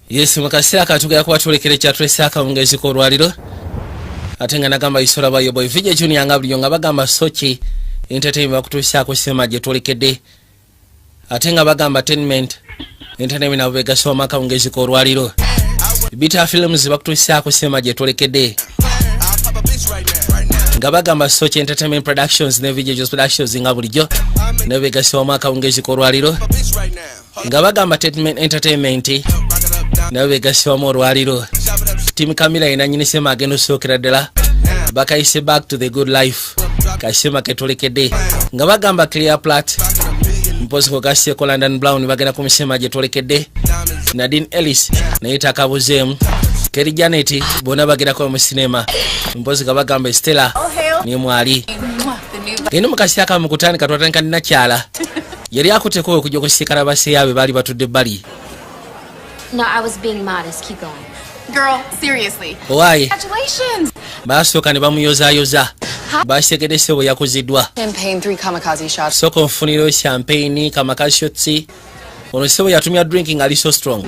Yes, mu kaseera katugera kuba twolekera ekyatulese akawungezi k'olwaliro, ate nga nagamba isola bayo boy VJ Junior, nga bulijjo nga bagamba Soki Entertainment bakutuusaako sinema gye twolekedde, ate nga bagamba Tenement Entertainment nabo begasoma akawungezi k'olwaliro. Bita Films bakutuusaako sinema gye twolekedde, nga bagamba Soki Entertainment Productions ne VJ Jos Productions, nga bulijjo nabo begasoma akawungezi k'olwaliro, nga bagamba Tenement Entertainment nabo begasibwamu olwaliro. Timu Kamira yenanyini sema agenda osookera ddala bakayise Back to the Good Life, kasema ketwolekedde, nga bagamba Clear Plat mpozi kogaseeko London Brown bagenda ku misema gyetwolekedde. Nadine Ellis naye takabuzeemu, Keri Janet bonna bagendako mu sinema, mpozi nga bagamba Stella ne mwali genda mu kaseera kamu kutandika. Twatandika ninakyala yali akutteko okujja okusiikana baseyaabwe baali batudde ebbali. No, I was being modest. Keep going. Girl, seriously. Owaaye. Congratulations. Basooka ne bamuyozaayoza, basegedde ssebo yakuziddwa. Champagne, three kamikaze shots. Sooka onfunirayo champagne, kamikaze shots. Ono ssebo yatumya drinking ali so strong.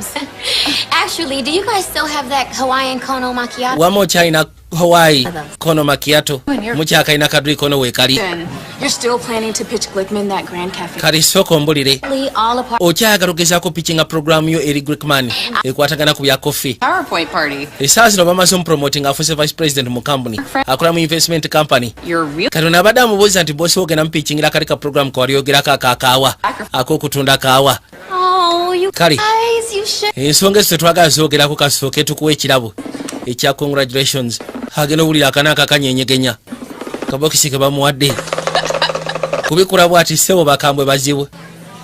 Actually, do you guys still have that Hawaiian Kono macchiato? Wama okyalina Hawaii Kono macchiato? Mukyakalina kadrink ono weekali? Then you're still planning to pitch Glickman that Grand Cafe. Kati sooka ombulire. All apart. Okyayagala ogezaako pitchinga programu yo eri Glickman ekwatagana ku bya coffee? PowerPoint party. Essaawa zino bamaze omupromoting, afuuse vice president mu company, akola mu investment company. You're real. Kati ono abadde amubuuza nti bosi wogenda mupitchingira kali ka programu kewali ogerako akakaawa, ak'okutunda kaawa. Oh, you Kali. guys, you should. Ensonga ezo tetwagala zoogerako, kasooke tukuwa ekirabo ekya congratulations. Agenda owulira akana akakanyenyegenya kabokisi ke bamuwadde kubikula bwati, ssebo bakambwe bazibu,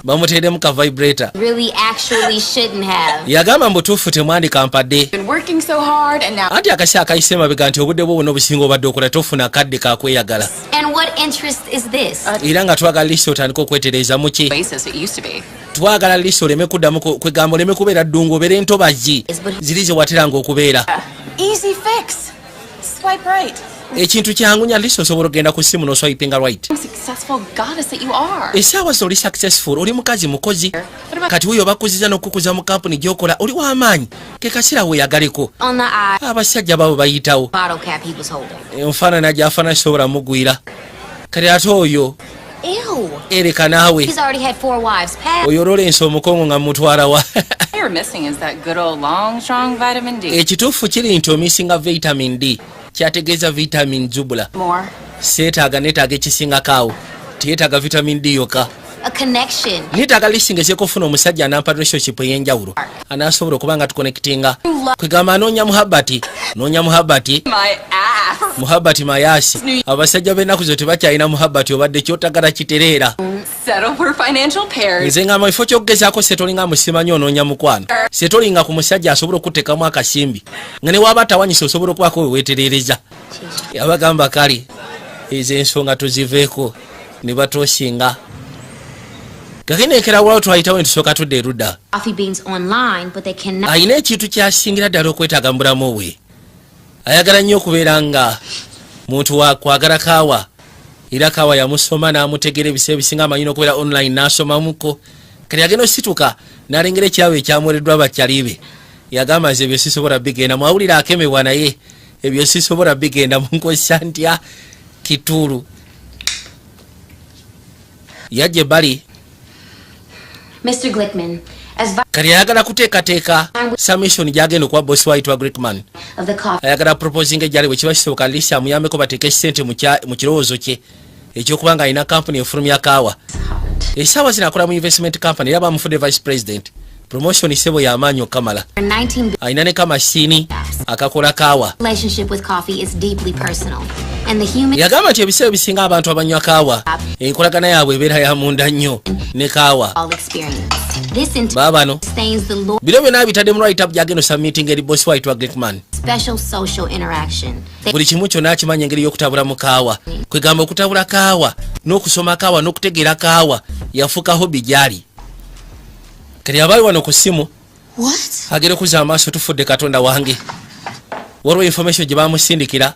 bamuteeremu ka vibrator. Really, actually shouldn't have. Yagamba mubutuufu temwandikampadde. Been working so hard and now Anti akaseera akayise mabega nti obudde bwo bwonna obusinga obadde okola, tofuna kadde kakweyagala. And what interest is this? Era nga twagala Lisa otandika okwetereeza muki. Oasis it used to be. Twagala Lisa oleme kuddamu kwegamba oleme kubeera ddungu, obeere entobazi ziri ze wateranga okubeera. Easy fix. Swipe right. Ekintu kyangunya Lisa, osobola okgenda ku ssimu n'oswipinga right. Successful goddess that you are. Essaawa zino oli successful, oli mukazi mukozi, kati wuyo bakuziza n'okukuza mu kampuni gy'okola, oli w'amaanyi, ke kaseera weeyagaleko. On the eye Abasajja baabo bayitawo. bottle cap he was holding. Enfaanana gy'afaanana sobola mugwira, kati ate oyo. Ew. Ereka naawe. He's already had four wives. Pass. Oyo Lawrence omukongo nga mutwalawa? What you're missing is that good old long, strong vitamin D. Ekituufu kiri nti omissinga vitamin D, kyategeeza vitamin zubula. More. Seetaaga, neetaaga ekisingako awo, teyeetaaga vitamin D yokka. A connection. Neetaaga lisinga ekyekufuna omusajja anampa relationship ey'enjawulo, anaasobola okuba nga tuconnectinga. Kwegamba anoonya muhabati, noonya muhabati. My ass. Muhabati mayasi, abasajja b'ennaku zo tebakyalina muhabati, obadde kyotagala kitereera. Settle for financial pairs. Nze ngamba ifo kyokugezaako setolinga musimanyi, onoonya mukwano, setolinga ku musajja asobola okuteekamu akasimbi, nga ne waaba tawanyisa osobola okubaako we weeterereza. Yabagamba kale ezo ensonga tuziveeko ne batosinga gakeneekera walawo twayitawo netusooka tudda erudda. Coffee beans online, but they cannot. Alina ekintu kyasingira ddala okwetaaga mu bulamu bwe, ayagala nnyo okubeera nga muntu wa kwagala kaawa, era kaawa yamusoma n'amutegera. Ebiseera ebisinga amanyi n'okubeera online n'asomamuko. Kati agenda osituka n'alengera ekirabo ekyamuwereddwa bakyali be. Yagamba nze ebyo sisobola bigenda mwawulira akemebwa, naye ebyo sisobola bigenda munkozesa ntya kituulu yajja ebbali. Mr. Glickman, as vice Kati ayagala kuteekateeka submission gyagenda okuwa bosi wayitwa Glickman. of the coffee Ayagala proposing ejjali bwe kiba kisoboka Lisa amuyambeko bateeke sente mu kirowoozo kye ekyokuba nga alina kampuni efulumya kaawa. Essaawa zino akola mu investment company era bamufudde vice president, promotion sebo y'amaanyi okukamala. 19 Alina ne kamashini akakola kaawa. relationship with coffee is deeply personal. And the human Yagamba nti ebiseera ebisinga abantu abanywa kaawa enkolagana yaabwe ebeera ya munda nnyo ne kaawa. all experience. This in Baabano sustains the Lord's biro byonna bitadde mu write up gyagenda submitting eri bosi wayitwa Glickman. special social interaction. They Buli kimu kyonna akimanya engeri y'okutabula mu kaawa, kwegamba okutabula kaawa n'okusoma kaawa n'okutegeera kaawa yafuuka hobby gyali. Kati abaali wano ku ssimu. What? Agera okuzza amaaso, tufudde, katonda wange, waliwo information gye bamusindikira.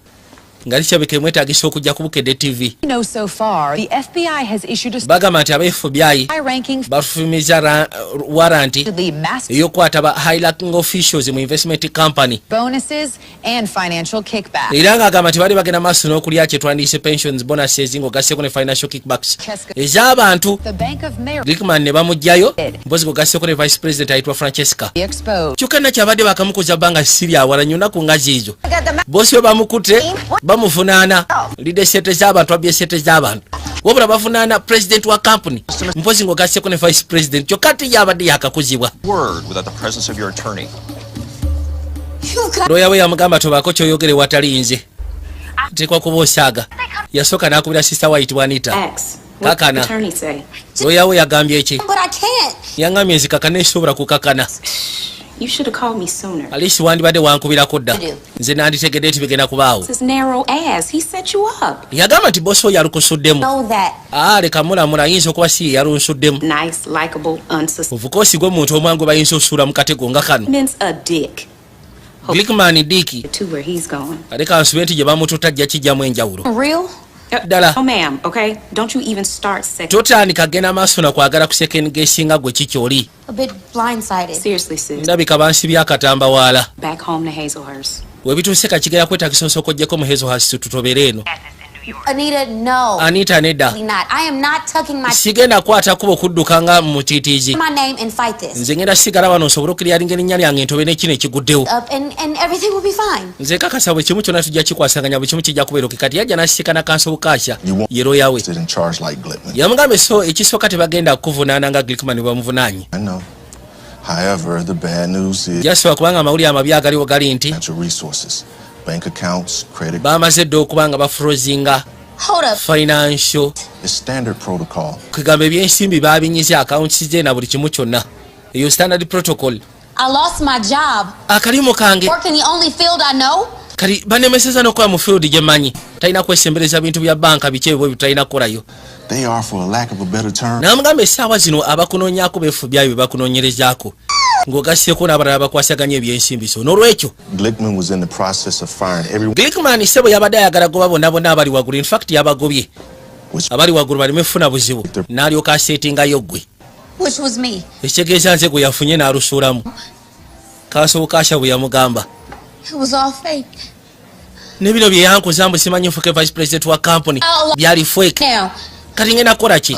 Nga likyabika emwetagisa okujja ku Bukedde TV. Know so far, the FBI has issued a Bagamba nti aba FBI high-ranking bafumiza warrant mass ey'okukwata ba high ranking officials mu investment company bonuses and financial kickbacks. Era ng'agamba nti baali bagenda maaso n'okulya kye twandiyise pensions, bonuses, ng'ogasseko ne financial kickbacks ez'abantu. The Bank of Maryland Glickman ne bamuggyayo, mpozi ng'ogasseko ne vice president ayitibwa Francesca. Exposed. Kyokka nakyabadde bakamukuza bbanga siri awala nyonaku nga ziizo. Bosi we bamukutte, bamuvunaana lidde sente z'abantu, abbye sente z'abantu. Wabula bavunaana president wa company, mpozi ng'ogasseko ne vice president. Kyokka ate yabadde yakakuzibwa. Word without the presence of your attorney. Looya we yamugamba, tobaako kyoyogere watali nze, nteekwa kuba osaaga. Yasooka n'akubira sister wayitibwa Anita. X. What did the Kakana. attorney say? Looya we yagambye eki? But I can't. Yaŋŋambye nzikakana, esobola kukakana. You should have called me sooner. Alisi wandibadde wankubirako dda, nze nanditegedde nti bigenda kubaawo. This narrow ass. He set you up. Yagamba nti bosi oyo yalukusuddemu. Know that. Aa, leka mulamula, ayinza okuba si ye yalunsuddemu. Nice, likable, unsuspicious. Of course, gwe muntu omwangu bayinza osuula mu katego nga kano. Means a dick. Glickman dick. To where he's going. Aleka nsube nti gye bamututa ajja kijjamu enjawulo. Real? Ddala. Oh, ma'am, okay? Don't you even start second. Totandika genda maaso na kwagala ku second guessinga gwe kikyoli. A bit blindsided. Seriously, sis. Ndabika bansibye akatamba waala. Back home to Hazelhurst. Webituuse kakigera kwetagisa osooka oggyeko mu Hazelhurst tutobere eno. Anita, no. Anita, nedda. Not. I am not tucking my Sigenda kwata kuba okudduka nga mutiitiizi. my name and fight this. Nze ngenda sigala wano nsobole okiryalinga erinnya lyange ntobe n'ekino ekiguddewo. Up and everything will be fine. Nze kakasa buli kimu kyonna tujja kikwasaganya, buli kimu kijja kubeera okay. Kati yajja n'asisikana kansobukaasya You won't ye looya we. sit in charge like Glickman. Yamugamba so ekisooka tebagenda kukuvunaana nga Glickman bwe bamuvunaanye. I know. However, the bad news is Jasobola kubanga amawulire amabi agaliwo gali nti financial resources, bank accounts, credit bamaze dda okuba nga bafrozinga Hold up. financial is standard protocol. Kwegamba ebyensimbi babinyize, accounts ze na buli kimu kyonna. Eyo standard protocol. I lost my job. Akalimu kange. Work in the only field I know. Kati banemeseza n'okuba mu field gye mmanyi, talina kwesembereza bintu bya banka biki ebyo talina kukolayo. They are, for a lack of a better term, N'amugamba essaawa zino abakunoonyaako beefubyayo bye bakunoonyerezaako, ng'ogasseko n'abalala bakwasaganya ebyensimbi. So n'olwekyo Glickman was in the process of firing everyone, Glickman sebo yabadde ayagala goba bonna bonna abali waggulu. In fact yabagobye. Which Abali waggulu baleme funa buzibu, n'alyoka aseetingayo ggwe. Which was me. Ekitegeeza nze gwe yafunye n'alusuulamu kasobokaasha bwe yamugamba. It was all fake. Ne bino bye yankoza mbu simanyi nfuke vice president wa company Oh, byali fake. Now, Kati ngenda kukola ki?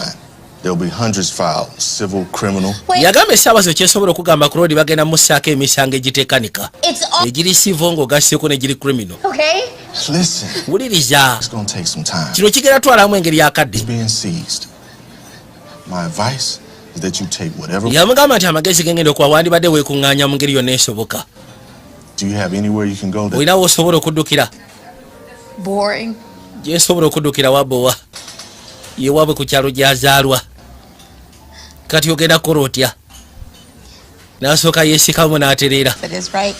There'll be hundreds filed, civil, criminal. Wait. Yagamba essaawa zo kyesobola okugamba ku roodi bagenda mussaako emisango egitekanika It's all egiri civil ng'ogasseeko negiri criminal. Okay. Listen, Wuliriza. it's gonna take some time. Kino kigenda twalamu engeri yakadde. It's being seized. My advice is that you take whatever. Yamugamba nti amagezi gengenda okuwa, wandibadde weekuŋŋaanya mu ngeri yonna esoboka. Do you have anywhere you can go that Olinawo osobola okuddukira? Boring. Gyensobola okuddukira wabowa yewaabwe ku kyalo gyazaalwa. Kati ogenda kukola otya? N'asooka yeesikamu n'atereera. It is right.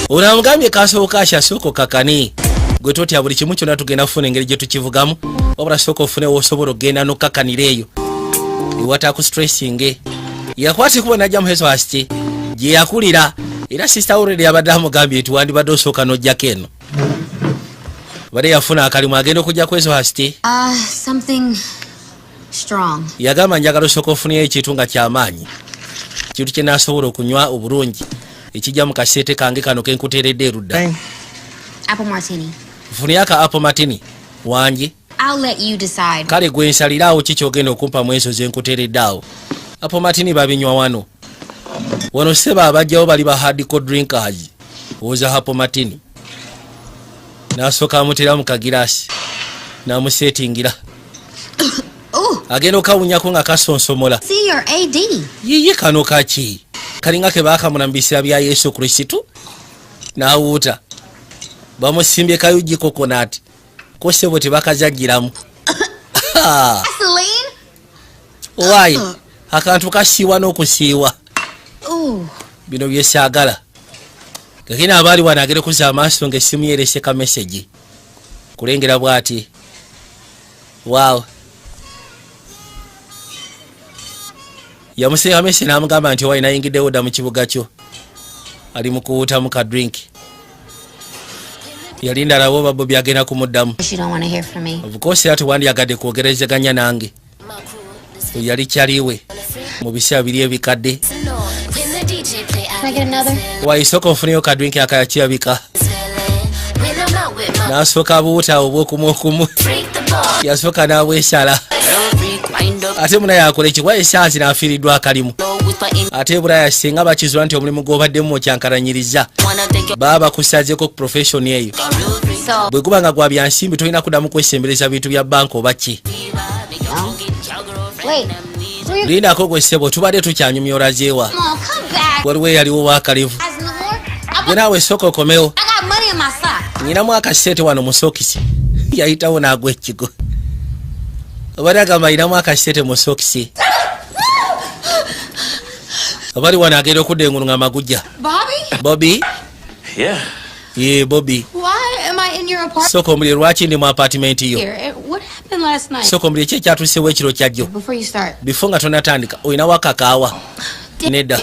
Ono amugambye kasooka akyasooka okakane gwe totya, buli kimu kyonna tugenda kufuna engeri gye tukivugamu, wabula sooka ofune wosobola okgenda n'okkakanira eyo ewata stressinge. Yakwata ekubo najja mu Hazelhurst gye yakulira, era sister already yabadde amugambye nti wandibadde osooka n'ojjako eno. Badde yafuna akalimu agenda okujja ku Hazelhurst. Something strong. Yagamba njagala osooka ofuneyo ekintu nga kyamaanyi, kintu kye naasobola okunywa obulungi ekijja mu kaseete kange kano kenkuteeredde erudda. Apple martini. Nfuneyo aka apple martini wangi. I'll let you decide. Kale gwe nsaliraawo ki kyogenda okumpa mu ezo zenkuteeredde awo. Apple martini babinywa wano wano seba, abajjawo bali ba hardcore drinkers. Owoza apple martini, n'asooka amutera mu kagiraasi n'amuseetingira. Ooh, Agenda okawunyako nga kasonsomola. C or A D? Yiye, kano kaki kalinga ke baakamula mu biseera bya Yesu Kristo n'awuuta. Bamusimbye kayugi coconut ko sebo tebakazagiramu. Celine? Waayi, akantu kasiiwa n'okusiiwa. Ooh. Bino byesaagala gagenda abaali wano agere kuzza amaaso ng'essimu yerese ka message kulengera bw'ati. Waaw, yamuseka message n'amugamba nti owayi nayingiddewo dda mu kibuga kyo, ali mu kuwuutamu ka drink. Yalinda alaba oba Bobi agenda kumuddamu. You don't want to hear from me. Of course, era tewandyagadde kwogerezeganya nange. Oyo yali kyaliwe mu biseera biri ebikadde. Can I get another? Waisooka ofuneyo ka drink akayakirabika. N'asooka abuwuta obwokumu okumu, yasooka n'abwesala, ate munaye akola ekigwa esaazi n'afiiriddwa akalimu. Ate Bulaya singa bakizula nti omulimu gw'obaddemu okyankalanyiriza, baba bakusazeeko ku profession eyo. So, Bwe guba nga gwa byansimbi, tolina kuddamu kwesembereza bintu bya banka oba ki. Wait. Where you Lindako gwe ssebo, tubadde tukyanyumya, olazeewa? Come on, come back. Waliwo eyaliwo waakalevu. Guys, no more. I Gwe naawe sooka okomewo. I got money in my sock. Nyinamu akasente wano mu sokisi. Yayitawo n'agwa ekigo. Obadde agamba ayinamu akasente mu sokisi. Abali wano agenda okudda engulu nga magujja. Bobby? Bobi. Yeah. Ye Bobi. Why am I in your apartment Sooka omulire, lwaki ndi mu apartment yo? here? What happened last night? Sooka omulire, ki ekyatuusewo ekiro kyajjo? Before you start, Before nga tonatandika, olinawo akakaawa? Nedda.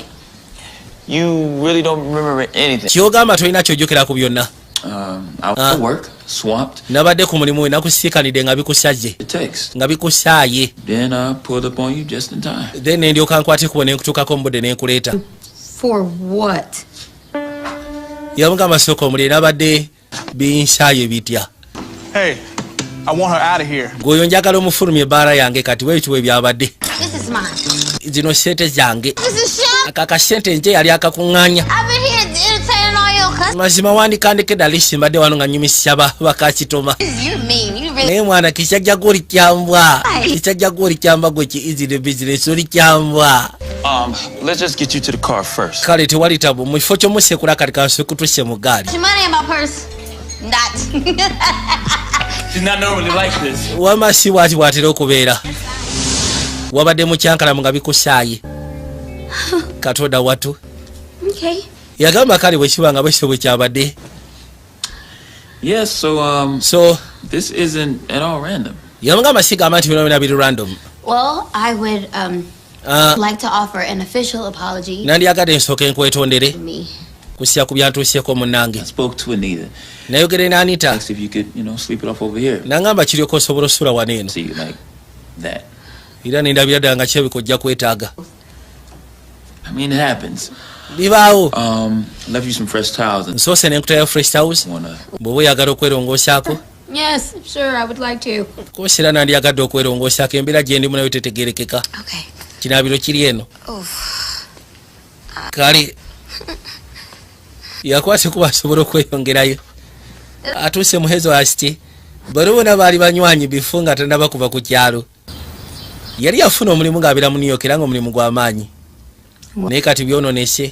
You really don't remember anything. Kyogamba tolina kyojjukira ku byonna? I was at work, swamped. Nabadde ku mulimu, nakusiikanidde nga bikusazze. The text. Nga bikusaaye. Then I pulled up on you just in time. Then nendyoka nkwate kubo nenkutuukako mu budde nenkuleeta. For what? Yamugamba, sooka omulire, nabadde binsaaye bitya? Hey, I want her out of here. Gweoyo njagala omufulumya ebbaala yange kati bwebityo bwe byabadde. This is mine. Zino sente zange. This is shit. Aka akasente nje yali akakuŋŋaanya. I've been here entertaining all your customers. Mazima wandikandike ddala, mbadde wano nga nyumisa bakasitoma. You're mean. You really. Naye mwana kisajja gwe oli kyambwa, kisajja gwe oli kyamba, gwe ki easy business, oli kyambwa. Let's just get you to the car first. Kale tewali tabu, mu kifo ky'omusekula kati kansukutuse mu gaali. Your money in my purse. Not. She's not normally like this. Wama si bwati bwatera okubeera, wabadde mukyankalamu nga bikusaaye, Katonda watu. Okay. Yagamba kale bwe kiba nga bwekityo bwe kyabadde. Yes, so So this isn't at all random. yamugamba sigamba nti byona byona biri random. Well, I would like to offer an official apology. Nandyagadde ensooka enkwetondere Me. kusya ku byantuusyeko munnange. I spoke to Anita. Nayogere ne Anita. Asked if you could sleep it off over here. Nangamba kiryoka osobola osula wano eno. See you like that. Era nendabira ddala nga kirabika ojja kwetaaga. I mean, it happens. Bibaawo. Left you some fresh towels and Nsoose nenkutayo fresh towels wanna bw'oba oyagala okwerongoosaako. Yes, sure, I would like to. Kosi era nandyagadde okwerongoosaako, embeera gye ndimu nayo tetegerekeka. Okay. Kinaabiro kiri eno. Oof. Kale yakwate kuba asobola okweyongerayo, atuuse muhezo asiti bali bona baali banywanyi bifu nga tanaba kuva ku kyalo. Yali yafuna omulimu ng'abeera mu New York era nga omulimu gw'amaanyi, naye kati byononese.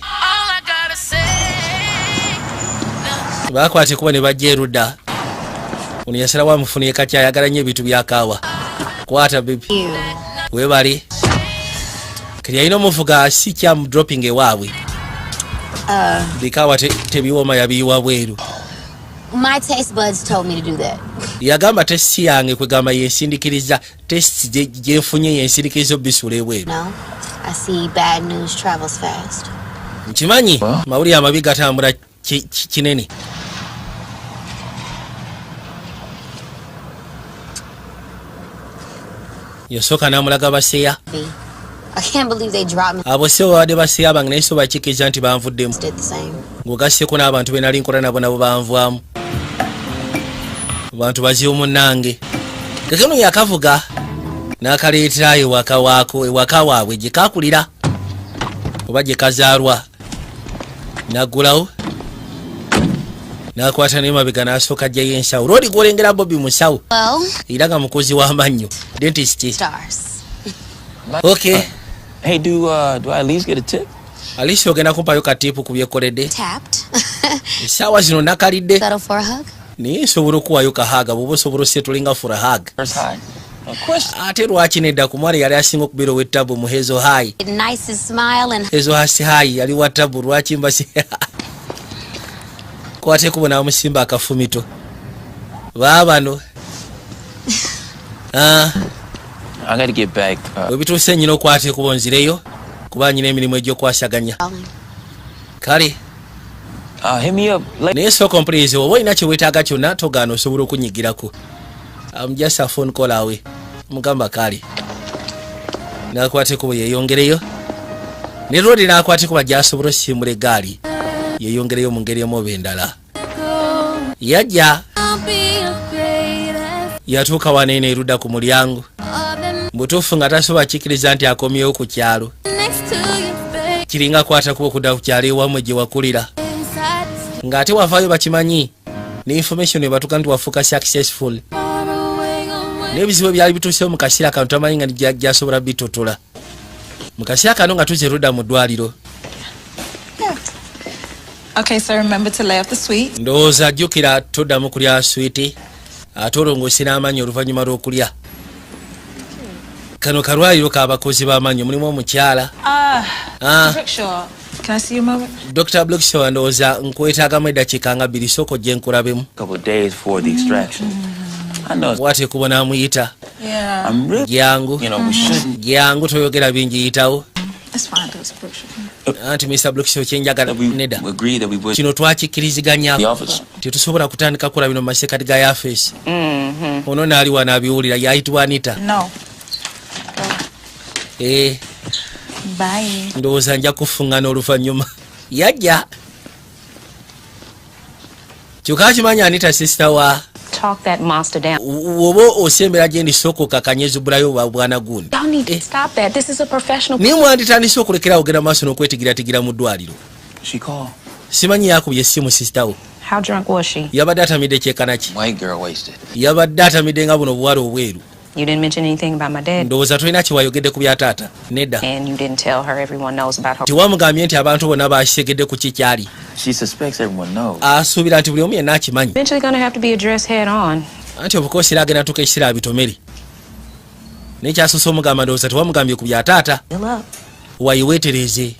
Bakwate kuba ne bajja erudda. Ono yasalawo amufuniye kati ayagala nnyo ebintu byakaawa. Kwata baby, webale. Kati yalina omuvuga si kyamu dropping ewaabwe. Bikaawa tebiwooma, yabiyiwa bweru. My taste buds told me to do that. Yagamba taste yange kwegamba yensindikiriza, taste gyenfunye yensindikiriza obisuula ebweru. No, I see bad news travels fast. Nkimanyi mawulire amabi gatambula kinene. Yasooka n'amulaga baseya. B. I can't believe they dropped me. Abo si babadde baseya bange, naye so bakikkiriza nti banvuddemu. Did the same. Ng'ogasseko n'abantu be nali nkola nabo, nabo banvaamu. Abantu bazibu munnange. Kakeno yakavuga n'akaleetera ewaka waako, ewaka waabwe gye kakulira oba gye kazaalwa. Naggulawo n'akwata nemabega n'asooka ajjayo ensawo. Lwoli gwolengera Bobi musawo. Well, Era nga mukozi w'amannyo, dentist. stars. Okay. Hey, do I at least get a tip? At least ogenda kumpayo ka tip ku byekoledde? Tapped. Essaawa zino nakalidde. Settle for a hug. Naye nsobola okuwayo ka hug bw'oba osobola osettlinga for a hug. First high. Of course. Ate lwaki nedda? Ku mwala yali asinga okubeera ow'ettabu mu Hazel High. Nicest smile and Hazel Hasi High yali wa tabu. Lwaki mbasi kwate kubo n'amusimba akafumito baabano. Ah, I gotta get back. Bwe bituuse nyina okwata ekubo nzireyo kuba nyina emirimu egy'okwasaganya. Kale. Hit me up later. Naye sooka ompulirize, oba olina kye weetaaga kyonna togaana, osobola okunyigirako. I'm just a phone call away. Mugamba kale, nakwata ekubo yeyongereyo ne rodi, nakwata ekubo gyasobola osimbula egaali yeyongereyo mu ngeri emu oba endala. Yajja yatuuka wano eno erudda ku mulyango, butuufu nga tasobola kikkiriza nti akomyewo ku kyalo. Kiringa kwata kuba okudda ku kyalo ewammwe gye wakulira ng'ate wavaayo, bakimanyi ne information ebatuka nti wafuuka successful, n'ebizibu ebyali bituusewo mu kaseera kano tamanyi nga gyasobola bitotola mu kaseera kano nga tuze erudda mu ddwaliro. Okay, so remember to lay off the sweets. Ndowooza jjukira toddamu kulya swiiti, ate olwo ng'osina amannyo oluvannyuma lw'okulya. Kano kalwaliro k'abakozi b'amannyo, mulimu omukyala. Ah. Brookshaw, can I see you a moment? Dr Brookshaw, ndowooza nkwetaagamu eddakiika nga 2, sooka ojje nkulabemu. Couple of days for the extraction. I know. Bwate kubo n'amuyita. Yeah. I'm really. Jangu. We shouldn't. Jangu, toyogera bingi, yitawo. It's fine, Dr. Brookshaw. Anti Mr Brookshaw, kyenjagala nedda. We agreed that we would. Kino twakikkiriziganya. The office. Tetusobola kutandika kukola bino mu masekati ga yafeesi. Ono naali wano abiwulira, yayitibwa Anita. No. Eh, Bye. ndowooza nja kufuŋŋana oluvannyuma. Yajja kyokka akimanyi Anita sister wa Talk that monster down. Woba osembera gye ndi, sooka okakanye ezibulayo bwana gundi. Y'all need to stop that. This is a professional. Naye mwanditandise okulekera ogenda maaso n'okwetigiratigira mu ddwaliro. She called. Simanyi yakubye essimu sister wo. How drunk was she? Yabadde atamidde kyekana ki? White girl wasted. Yabadde atamidde nga buno buwala obweru. You didn't mention anything about my dad. Ndowooza tolina kyewayogedde ku bya taata, nedda? And you didn't tell her everyone knows about her. Tewamugambye nti abantu bonna bakisegedde ku kikyali? She suspects everyone knows. Asuubira nti buli omu yenna akimanyi. Eventually gonna have to be addressed head on. Anti obukosi era agenda tuuka ekiseera abitomere, naye kyasoose omugamba, ndowooza tewamugambye ku bya taata. Wayiweetereze,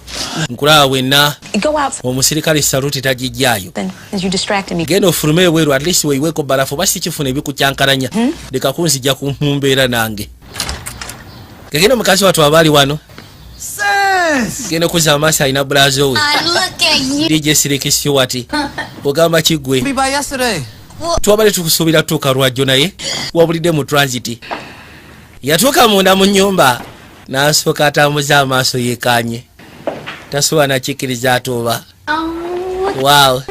nkulaba bwenna. Go out. Omusirikale saluti tagijjaayo. Then you distracted me. Genda ofulume ebweru, at least weyiweeko balafu, oba si kifuna ebikukyankalanya, leka kunzijja ku mbeera nange. Gegenda omukazi wattu aba ali wano, genda okuzza amaaso, alina brother we. Look at you. DJ Siriki Stewart, ogamba kiggwe? Be by yesterday. Twabadde tukusuubira tutuuka lwajjo, naye wabulidde mu transit. Yatuuka munda mu nnyumba n'asooka atambuza amaaso yeekanye, tasobola nakikkiriza atuuba. Oh, Waaw,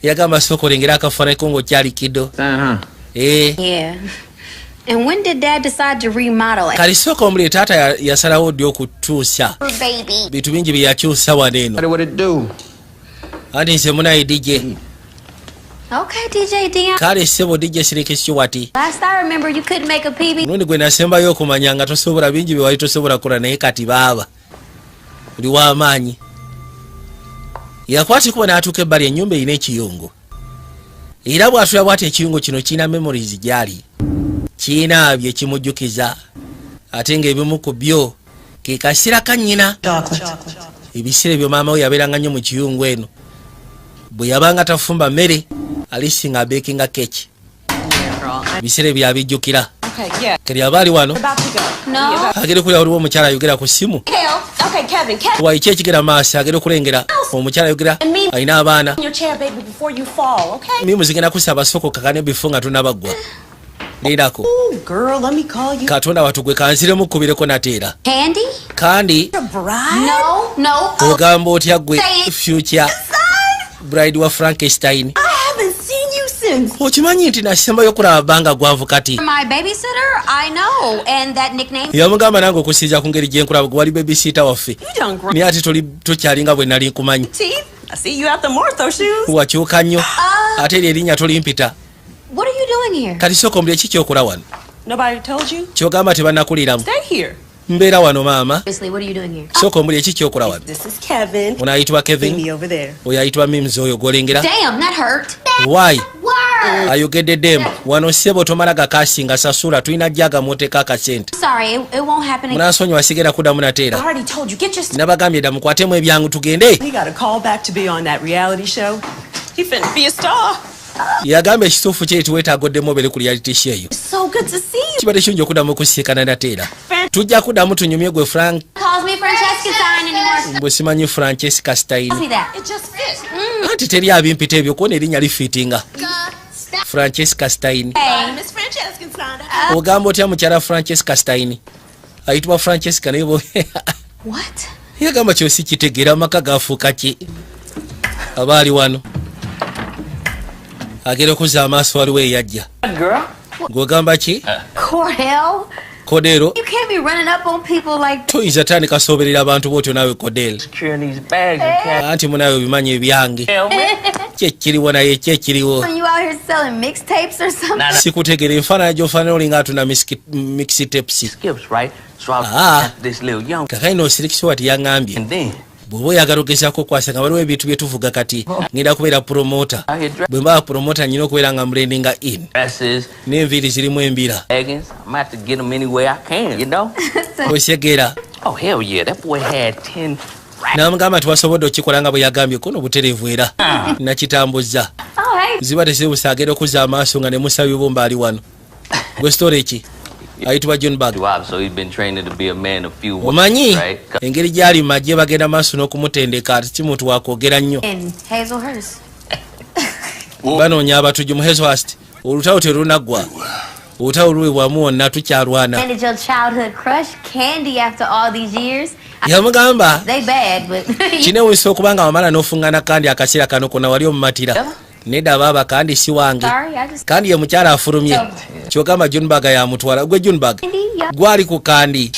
yagamba sooka olengera akafaananyi ng'okyali kiddo. Eh. Yeah. And when did Dad decide to remodel? Kali sooka omulire, taata yasalawo ddi okutuusa Baby. bintu bingi bye yakyusa wano eno? What it do? Anti nze munaye DJ. Okay, DJ Dion. Kale ssebo DJ Siriki Stewart. Last I remember, you couldn't make a PB. Mulundi gwe nasembayo okumanya nga tosobola bingi bye wali tosobola kukola, naye kati baaba oli w'amaanyi. Yakwata ekuba n'atuuka ebbali, ennyumba erina ekiyungu, era bw'atula bwati ekiyungu kino kirina memories gyali, kirina bye kimujjukiza, ate ng'ebimu ku byo ke kaseera ka nnyina. Ebiseera ebyo maama we yabeeranga nnyo mu kiyungu eno, bwe yabanga tafumba mmere alisi nga abeekinga keki. Ebiseera ebyo abijjukira. Okay, yeah. Kati aba ali wano. About to go. No. Agenda okulira waliwo omukyala ayogera ku ssimu. Hell. Okay, Kevin. Kevin. Waiki ekigera maaso, agenda okulengera omukyala ayogera alina abaana. In your chair, baby, before you fall, okay? Mimu zigenda kusaba sooka okakane bifo nga tonabaggwa lindako. Ooh, girl, let me call you. Katonda watugwe, kanziremu kkubireko nateera. Candy? Kandi Bride? No, no. ogamba otya gwe future bride wa Frankenstein? I haven't seen you since. Okimanyi nti nasembayo okulaba bbanga gwanvu kati. My babysitter? I know. And that nickname? Yamugamba nange okusinza ku ngeri gyenkulaba gwe wali babysitter waffe, You done grown naye ate tokyalinga bwe nali nkumanyi. teeth. I see you out the Mortho shoes. Wakyuka nnyo, ate eryo erinnya tolimpita. What are you doing here? Kati sooka omulye, ki kyokola wano? Nobody told you? Kyogamba tebannakuliramu? Stay here. Mbeera wano maama. Seriously, what are you doing here? Sooka omulye, ki kyokola wano? This is Kevin. Ono ayitibwa Kevin. Mimi over there. Oyo ayitibwa Mims, oyo gwolengera. Damn, that hurt. Why? Word. Ayogedde damn. Wano ssebo tomala gakasinga, sasula, tulina jaga mwoteeka akasente. Sorry, it won't happen again. Munansonyiwa, sigenda kuddamu I nateera. already told you. Get your Nabagambye dda, mukwatemu ebyangu tugende. He got a call back to be on that reality show. He finna be a star. Yagamba ekituufu kiri tiweetaaga oddemu obeere ku reality show eyo. So good to see you. Kibadde kirungi okuddamu okusiikana nate era tujja kuddamu tunyumye gwe Frank. Calls me Francesca Stein anymore. Mbwe simanyi Francesca Stein. Calls me that. It just fits. Anti teri abimpita ebyo kuona erinnya lifiitinga Francesca Stein. Hey. Miss Francesca Stein. Ogamba otya mukyala Francesca Stein? Ayitibwa Francesca naye What? Yagamba kyosi kitegeera amaka gafuuka ki aba ali wano agenda okuzza amaaso waliwo eyajja. Girl. Ng'ogamba ki? Cordell? Kodero. You can't be running up on people like Toyinza tandika sooberera abantu bwotyo naawe Kodel. Securing these bags and cash. Anti munawe obimanyi ebyange. Hell, man. Kyekiriwo naye kyekiriwo. you out here selling mixtapes or something. Sikutegeera enfaanana gy'ofaanana olinga atunda mixtapes. Skips, right? So I Ah. this little young. Kakaino osirikisiwati yaŋŋambye And then bw'oba oyagala ogezaako okwasa nga waliwo ebintu bye tuvuga kati ngenda kubeera promoter. out here Bwe mbaba promoter nyina okubeera nga mblendinga in dresses, n'enviiri zirimu embira. leggings. I'm gonna have to get them any way I can, you know? Osegeera. Oh, hell yeah. That boy had 10 N'amugamba nti wasobodde okikola nga bwe yagambye kono obutereevu era nakitambuzza. Oh, hey. Ziba tezibusa agenda okuzza amaaso nga ne musaba ibumba ali wano gwe sitore ki ayitibwa John Bag. Wop, so he's been training to be a man of few words, Omanyi right? engeri gy'ali mu magye bagenda maaso n'okumutendeka ati si muntu wakwogera nnyo. In Hazelhurst. Banoonya abatujju mu Hazelhurst. Olutalo terunaggwa, olutalo luli bwamu wonna tukyalwana. Landed your childhood crush Candy after all these years. Yamugamba They bad, but kinewuusa okuba nga wamala n'ofuŋŋana kandi akaseera kano konna wali omumatira. Nedda baaba kandi si wange. Sorry, I just Kandi ye mukyala afulumye kyogamba Junbag yamutwala gwe Junbag Candy, y'all. gwali ku kandi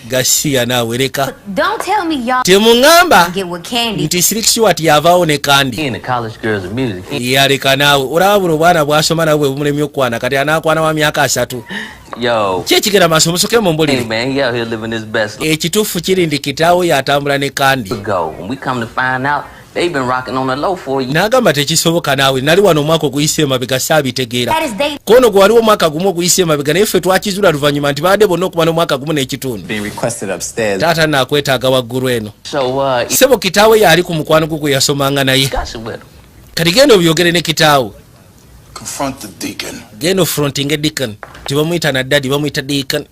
gasiya naawe leka. Don't tell me y'all Temuŋŋamba get with Candy. nti Sirikisiwati yavaawo ne kandi. He and the college girls of music. He, Yaleka naawe olaba buno obwana bwasoma nabwe bwe bumulemye okukwana kati anaakwana wa myaka 30. Yo, Ki ekigenda maaso musoke hey, mumbulire. man, he out here living his best life. Ekituufu kiri ndi kitaawe yatambula ne kandi. Go. When we come to find out, they've been rocking on the low for you. N'agamba tekisoboka naawe nali wano omwaka oguyise emabega saabitegeera. That is they Kono gwe waliwo omwaka gumu oguyise emabega naye ffe twakizuula luvannyuma nti babadde bonna okuba n'omwaka gumu n'ekitundu. Being requested upstairs. Taata naakwetaaga waggulu eno. So, Ssebo kitaawe yali ku mukwano gwe gwe yasomanga naye. discuss it with him. Kati genda obyogere ne kitaawe. Confront the deacon. Genda ofrontinge deacon. Tebamuyita na daddy bamuyita deacon.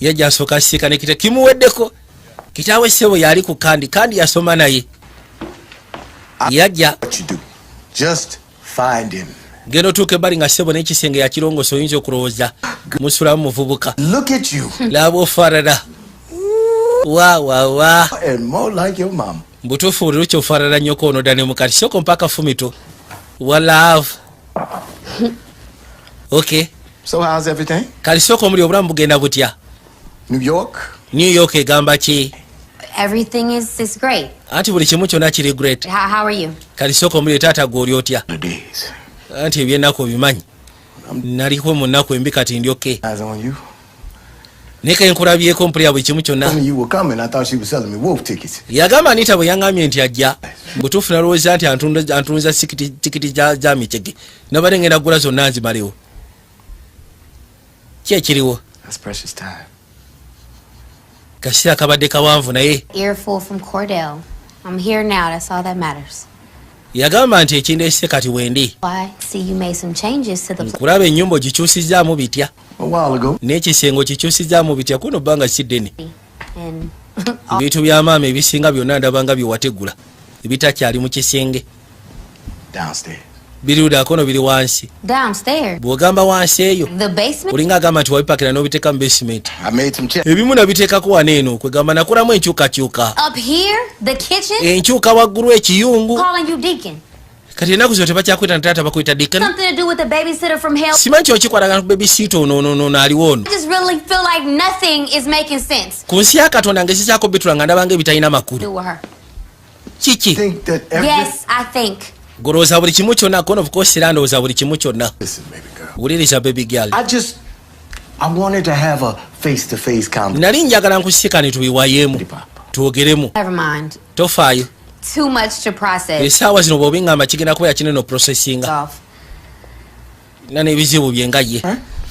Yajja asooka asiika ne kita kimuweddeko. Kitaawe ssebo yali ku kandi kandi yasoma naye. Yajja What you do? Just find him. genda otuuka ebbali nga ssebo n'ekisenge yakirongoosa oyinza okulowooza musulamu muvubuka. Look at you. Laba ofaanana. Wa wa wa. And more like your mama. Mbutuufu buli lukya ofaanana nnyoko ono dda ne mukati sooka mpaka fumito. Wa love. Okay. So how's everything? Kali sooka omuli obulamu bugenda butya? New York? New York egamba ki? Everything is great. Anti buli kimu kyonna kiri great. How are you? Kali sooka omuli taata gwe oli otya? The days. Anti ebyennaku obimanyi. Naliko mu nnaku embi kati ndyoke. Eyes on you. Naye ke nkulabyeko mpulira buli kimu kyonna. Told me you were coming. I thought she was selling me wolf tickets. Yagamba Anita bwe yaŋŋambye nti ajja butuufu nalowooza nti antunza tikiti za mikyege nabadde ngenda kugula zonna nzimalewo. Ki ekiriwo? That's precious time. Kaseera kabadde kawanvu naye Earful from Cordell. I'm here now. That's all that matters. Yagamba nti ekindeese kati wendi. I see you made some changes to the place. Nkulaba ennyumba ogikyusizzaamu bitya A while ago. n'ekisenge okikyusizzaamu bitya kuno bbanga si ddene. And Ebintu bya maama ebisinga byonna ndaba nga bye wategula ebitakyali mu kisenge. Downstairs. Biri ludako biri wansi. Downstairs. Bw'ogamba wansi eyo The basement? olinga agamba nti wabipakira n'obiteeka mu basement. I made some checks. Ebimu nabiteekako wano eno kwegamba nakolamu enkyukakyuka. Up here? The kitchen? Enkyuka waggulu ekiyungu. Calling you deacon. Kati ennaku zino tebakyakuyita na taata bakuyita deacon. Something to do with the babysitter from hell. Simanyi kyokikwatagana ku babysitter ono ono ono aliwo ono. I just really feel like nothing is making sense. Ku nsi ya Katonda ngezezaako bitula nga ndabanga ebitalina makulu. Do with her. Kiki? Think that every Yes, I think. Golowooza buli kimu kyonna kono of course era ndowooza buli kimu kyonna. Listen, baby girl. Wuliriza baby girl. I wanted to have a face-to-face conversation. Nali njagala nkusisikane tubiwayeemu twogeremu. Never mind. Tofaayo. Too much to process. Essaawa zino bw'obiŋŋamba kigenda kubeera kinene oprocessinga. Off. Na n'ebizibu bye nga ye.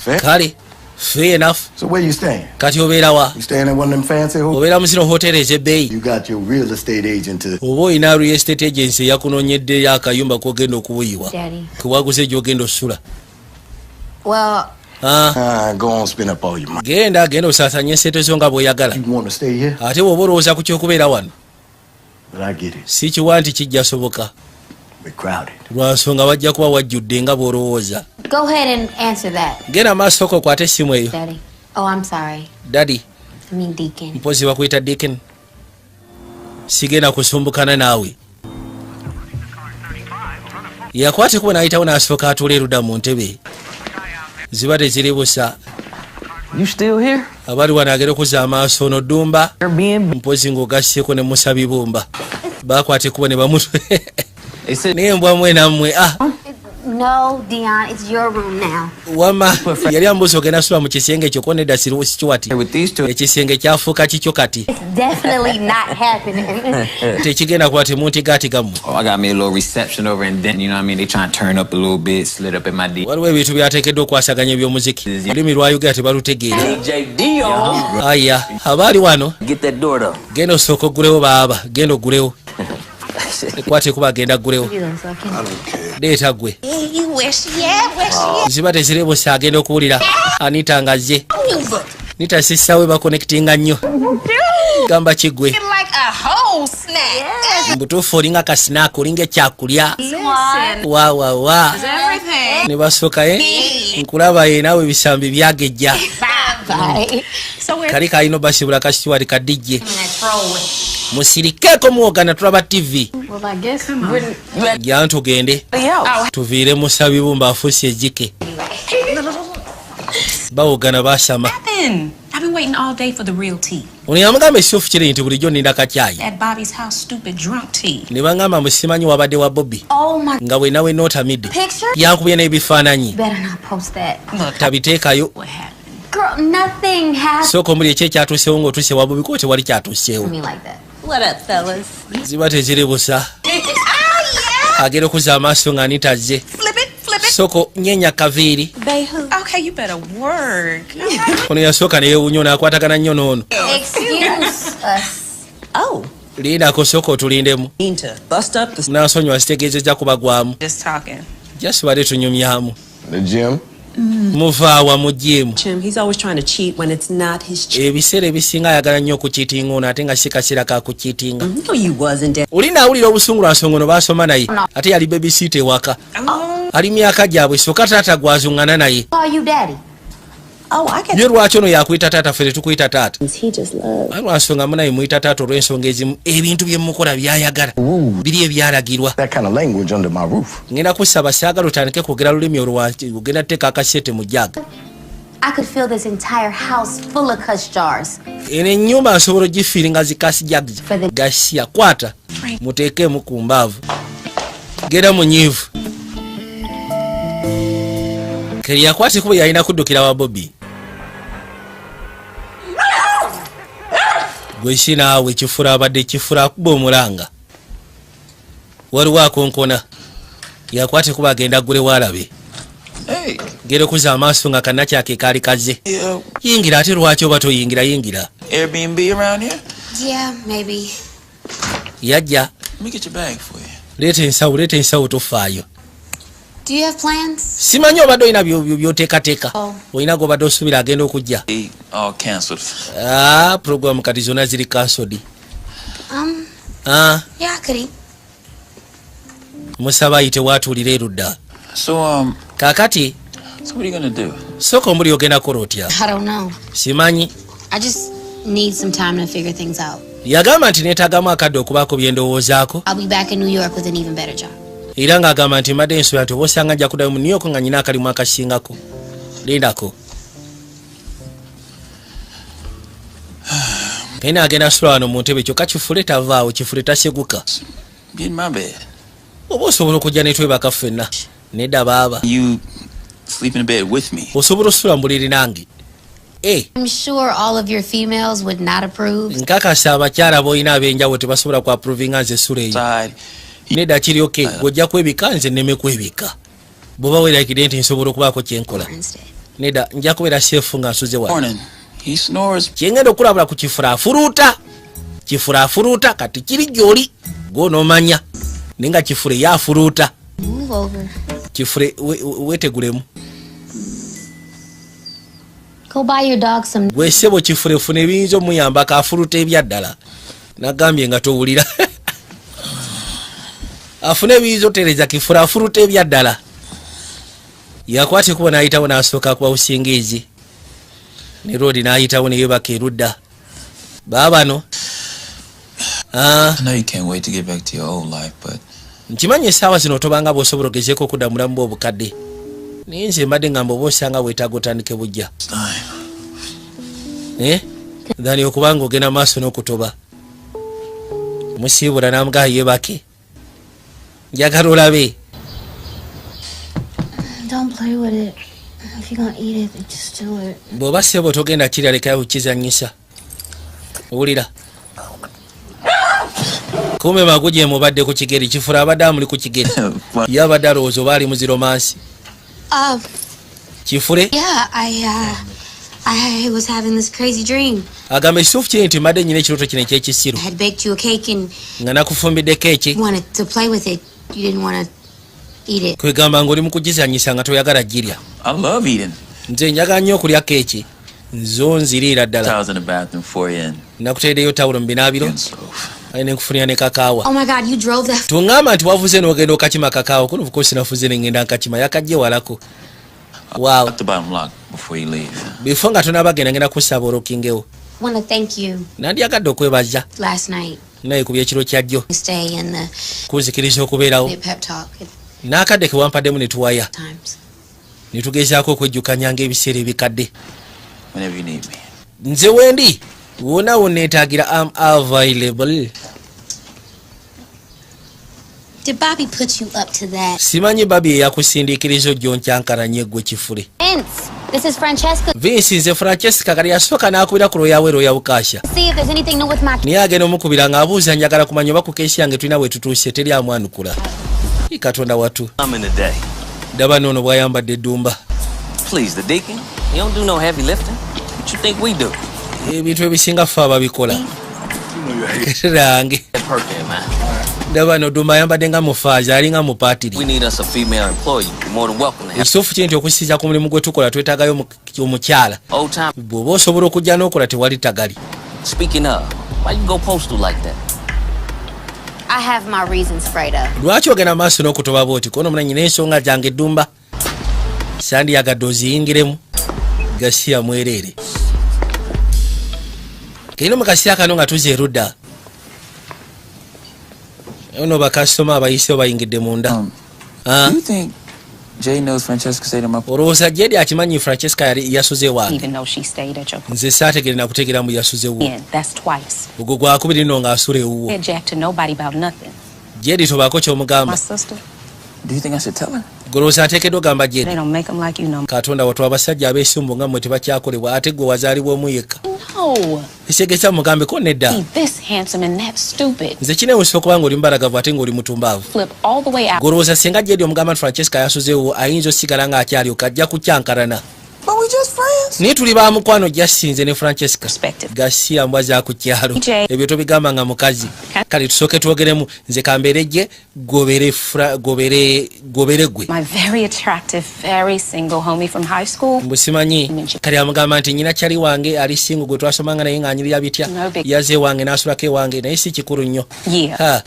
Fair. Kale Fair enough. So where you staying? Kati obeera wa? You staying at one of them fancy hotels? Obeera mu zino hoteri ez'ebbeeyi? You got your real estate agent to Oba olina real estate agency eyakunoonyeddeyo akayumba k'ogenda okubuyiwa? Daddy. Kewaguze gy'ogenda osula? Well, Ah, Go on, spend up all your money. Genda, genda osaasanye esente zo nga bw'oyagala. You want to stay here? Ate bw'oba olowooza ku kyokubeera wano, But I get it. si kiwa nti kijja soboka. We're crowded. Lwa nsonga wajja kuba wajjudde nga bw'olowooza. Go ahead and answer that, Genda maaso ko okwate essimu eyo. Daddy. Oh, I'm sorry. Daddy. I mean Deacon. Mpozi bakuyita Deacon. Sigenda kusumbukana naawe. Yakwata ekubo n'ayitawo n'asooka atuula erudda mu ntebe. Ziba teziri busa. You still here? Abali wano agenda okuzza amaaso ono ddumba. Airbnb. Mpozi ng'ogasseko ne musabibumba bakwata ekkubo ne bamutwe. They said Naye mbwa mwe nammwe, ah. No, Dion, it's your room now. Wama yali ambuuza ogenda sula mu kisenge ekyo ko nedda Sikiwati. With these two. Ekisenge kyafuuka kikyo kati. It's definitely not happening. Tekigenda kuba temuntigaatigammwe. Oh, I got me a little reception over in Denton. You know what I mean? They trying to turn up a little bit, slid up in my D. Waliwo ebintu byateekeddwa okwasaganya ebyomuziki, olulimi lwayogera tebalutegeera. DJ Dion. Aya abaali wano. Get that door though. Genda osooka oggulewo baaba, genda oggulewo, ekwate kuba agenda aggulewo. Leeta gwe. Where she at? Where she Ziba tezirebusa agenda okuwulira Anita nga azze. Nita sister bakonekitinga nnyo. Gamba kiggwe. Like a whole snack. Mbutuufu olinga ka snack, olinga ekyakulya. Listen. Wa wa wa. Everything. Ne basooka ye nkulaba ye naawe ebisambi byagejja. Bye. So where Kali kalina obasibula ka Stewart kadijje musirikeeko muwogana tulaba TV. Well, I guess we're Jja tugende tuviire musabibumba afuuse ejjike bawogana basama. happened? I've been waiting all day for the real tea. Ono yamugamba ekituufu kiri nti bulijjo nninda kacyayi. At Bobby's house, stupid drunk tea. Ne baŋŋamba musimanyi wabadde wa Bobby Oh my nga bwe nawe nootamidde. Picture? Yankubye n'ebifaananyi. Better not post that. Look, Tabiteekayo. what happened? Girl, nothing happened Sooka omuli eki ekyatuusewo ng'otuuse wa Bobby kuba tewali to kyatuuseewo. me like that. What up, fellas? Ziba teziri busa agenda okuzza amaaso nga Anita azze. Flip it, flip it. Soko nyenya kaviiri. Okay, you better work. Ono yasooka neyewunya n'akwatagana nnyo n'ono. Excuse us. Oh. Lindako sooka otulindemu. Mean to bust up the Nansonyiwa sitegeezezza kubagwamu. Just talking. Jasi badde tunyumyamu. The gym. Muvaawa mu gym? Jim, he's always trying to cheat when it's not his cheat. Ebiseera ebisinga ayagala nnyo okukiitinga ono ate nga si kaseera ka kukiitinga. No, you wasn't, Dad. Oli naawulira obusungu lwa nsonga ono baasoma naye ate yali babysitter ewaka. Ali myaka gyabwe soka taata gwazuŋŋana naye. Call you daddy. Oh, I get Nye lwaki ono yakuyita taata, ffe tetukuyita taata? He just loves. Aye lwa nsonga munaye muyita taata olw'ensonga ezimu ebintu bye mukola byayagala biri ebyalagirwa. That kind of language under my roof. Ngenda kusaba saagala otandike kwogera lulimi olwo ogenda tuteeka akasente mu jaaga. I could fill this entire house full of cuss jars. Eno ennyumba nsobola ogifiiringa zi cuss jugs gasiya. Kwata muteekemu ku mbaavu genda munyiivu. Keri yakwata ekubo yalina kuddukira wa Bobi gwe kinaawe kifura abadde kifura akuba omulanga waliwo akonkona yakwata ekubo agenda aggule waalabe. Hey. Genda okuzza amaaso nga kannakyake kaali kazze. Yingira ate lwaki oba toyingira yingira. Airbnb around here? Yeah, maybe. Yajja. Let me get your bag for you. Leeta ensawo, leeta ensawo, tofaayo. Do you have plans? Simanyi obadde olina byoteekateeka Oh. olina gobadde osuubira agenda okujja? They all canceled. Ah, program kati zonna ziri cancelled. Ah, Yeah, I could eat. Musaba ayite waatuulira erudda. So, Kaakati so what are you gonna do? Sooka omuli ogenda kukola otya? I don't know. Simanyi. I just need some time to figure things out. Yagamba nti neetaagamu akadde okubaako bye ndowoozaako. I'll be back in New York with an even better job. Era ng'agamba nti mbadde nsuubira nti oba osanga nja kuddayo mu New York nga nyina akalimu akasingako. Lindako pena agenda sula wano mu ntebe kyokka kifule tavaawo kifule taseguka. Get in my bed. Oba osobola okujja netwebaka ffenna? Nedda baaba. You sleep in the bed with me. Osobola osula mu buliri nange? Eh, I'm sure all of your females would not approve. Nkakasa abakyala b'olina ab'enjawulo tebasobola ku approvinga nze essula eyo. Side. Nedda kiri okay, gweojja kwebika nze nneme kwebika bw'oba weerakidde nti nsobola okubaako kyenkola. Instead. Nedda, nja kubeera safe nga nsuze wano. Morning. He snores. Kyengenda okulabula ku kifura, afuluuta. Kifura afuluuta. Kati kiri gyoli gwonoomanya, naye nga kifure ye afuluuta. Move over. Kifure, wetegulemu. Go buy your dog some. Gwe ssebo kifure, funa ebiyinza omuyambako, afuluta ebyaddala. Nagambye nga towulira, afune ebiyinza otereza kifure, afuluta ebyaddala. Yakwata ekubo n'ayitawo, n'asooka akuba busingiizi ne roodi, n'ayitawo neyebaka erudda baabano. Ah, I know you can't wait to get back to your old life, but nkimanyi essaawa zino tobanga bw'osobola ogezeeko okudda mu bulamu bw'obukadde, naye nze mbadde ngamba oba osanga weetaaga otandike bujja. It's time. Eh? Thani okubanga ogenda maaso n'okutoba. Musiibula n'amugaa yeebake, njagala olabe. Don't play with it. If you're gonna eat it, then just do it. Bw'oba ssebo togenda kirya, lekayo kukizanyisa. Owulira kume maguje mubadde ku kigeri kifura, abadde amuli ku kigeri, ye abadde alowooza oba ali muziromansi. Kifure. Yeah, I was having this crazy dream. Agamba ekituufu kiri nti mbadde nyina ekirooto kino ekyekisiru. I had baked you a cake and Nga nakufumbidde keeki. wanted to play with it. You didn't want to eat it. Kwegamba ng'oli mu kugizanyisa nga toyagala girya. I love eating. Nze njagala nnyo okulya keeki, nzo nziriira ddala. Towels in the bathroom for you and Nakuteereddeyo tawulo mu binaabiro aye nenkufunira ne kakaawa. Oh my God, you drove that. Tuŋŋamba nti wavuze n'ogenda okakima kakaawa kuno? Of nafuze nengenda nkakima, yakajje walako. Wow. Lock the bottom lock before you leave. Before nga tonabagenda, ngenda kusaba olokingewo. Want to thank you Nandyagadde okwebaza last night. Naye ku byekiro kya jjo. Stay in the Kunzikiriza okubeerawo the pep talk at n'akadde ke wampaddemu ne tuwaya times. ne tugezaako okwejjukanya ng'ebiseera ebikadde. Whenever you need me. Nze wendi wona wonneetaagira, am available. Did Bobby put you up to that? Simanyi babi eyakusindiikiriza ojjo nkyankalanye eggwe kifule. Vince, this is Francesca. Vince, nze Francesca. Kali yasooka n'akubira ku lwoyawe lwoya Bukasha. See if there's anything new with my Naye agenda omukubira ng'abuuza, njagala kumanya oba ku case yange tulina bwe tutuuse, teri amwanukula. Ii, Katonda watu. I'm in the day. Ddaba noono bw'ayambadde eddumba. Please, the deacon, he don't do no heavy lifting. What you think we do? Ebintu ebisinga ffe ababikola keterange. That perk there, man. Ndaba no ddumba ayambadde nga mufaaza, alinga mupaatiri. We need us a female employee. You're more than welcome to have. Ekituufu kiri nti okusinza ku mulimu gwe tukola twetaagayo omukyala. Old time. Bw'oba osobola okujja n'okola, tewali tagali. Speaking of, why you go postal like that? I have my reasons, Fredo. Lwaki ogenda maaso n'okutoba bwoti? Kono munanyi n'ensonga zange eddumba sandiyagadde oziyingiremu gasiya mwereere. Kerino mu kaseera kano nga tuza erudda ono bakasitoma abayisewo bayingidde munda. Ah. Do you think Jay knows Francesca stayed at my Olowooza Jedi akimanyi Francesca yali yasuze wange? Even though she stayed at your Nze saategere nakutegera mbu yasuze wo. inn. That's twice. Ogwo gwakubiri nno ng'asula ewuwo. Said Jack to nobody about nothing. Jedi tobaako kyomugamba. My sister, Do you think I should tell her? Golowooza nteekeddwa ogamba they Jedi? don't make them like you no more. Katonda watu, abasajja abeesumbu nga mmwe tebakyakolebwa, ate gwe wazaalibwa omu yekka. No. Ekitegeeza mugambeko nedda. Be this handsome and that stupid. Nze kinewusa okuba nga oli mubalagavu ate ng'oli mutumbaavu. Flip all the way out. Golowooza singa Jedi omugamba nti Francesca yasuzeewo, ayinza osigala ng'akyalyoka ajja kukyankalana. But we just friends. Naye tuli ba mukwano jasinze ne Francesca. Gasiya mbwa za ku kyalo. DJ. Ebyo tobigamba nga mukazi. Kale tusooke twogeremu, nze kambeere gye gobere gobere gobere gwe. My very attractive, very single homie from high school. Mbu simanyi, kale amugamba nti nyina kyali wange ali single gwe twasomanga naye ng'anyirira bitya. No big- Yaze ewange n'asulako ewange, naye si kikulu nnyo. Yeah. Ha.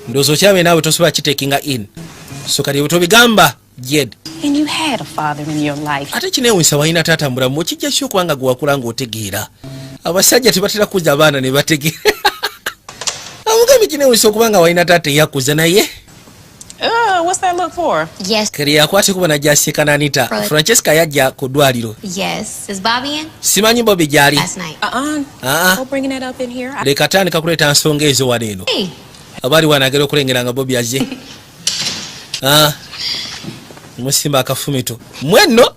Ndowooza okyabe naawe tosobola kitekinga in, so kati ebyo tobigamba Jed. And you had a father in your life. Ate kineewunyisa walina taata mulamu, okijja ki okubanga gwe wakula ng'otegeera? Abasajja tebatera kuza abaana ne bategeera. Amugambe kineewunyisa okubanga walina taata eyakuza naye. What's that look for? Yes. Keri yakwate kuba najja asiikana Anita. Right. Francesca yajja ku ddwaliro. Yes. Is Bobby in? Simanyi Bobi gy'ali. Last night. Uh-uh. Ah. No bringing that up in here. Leka tandika kuleeta nsonga ezo wano eno. Hey. Abaali wanagera okulengera nga Bobi azze. Ah. Musimba akafumito mwenno.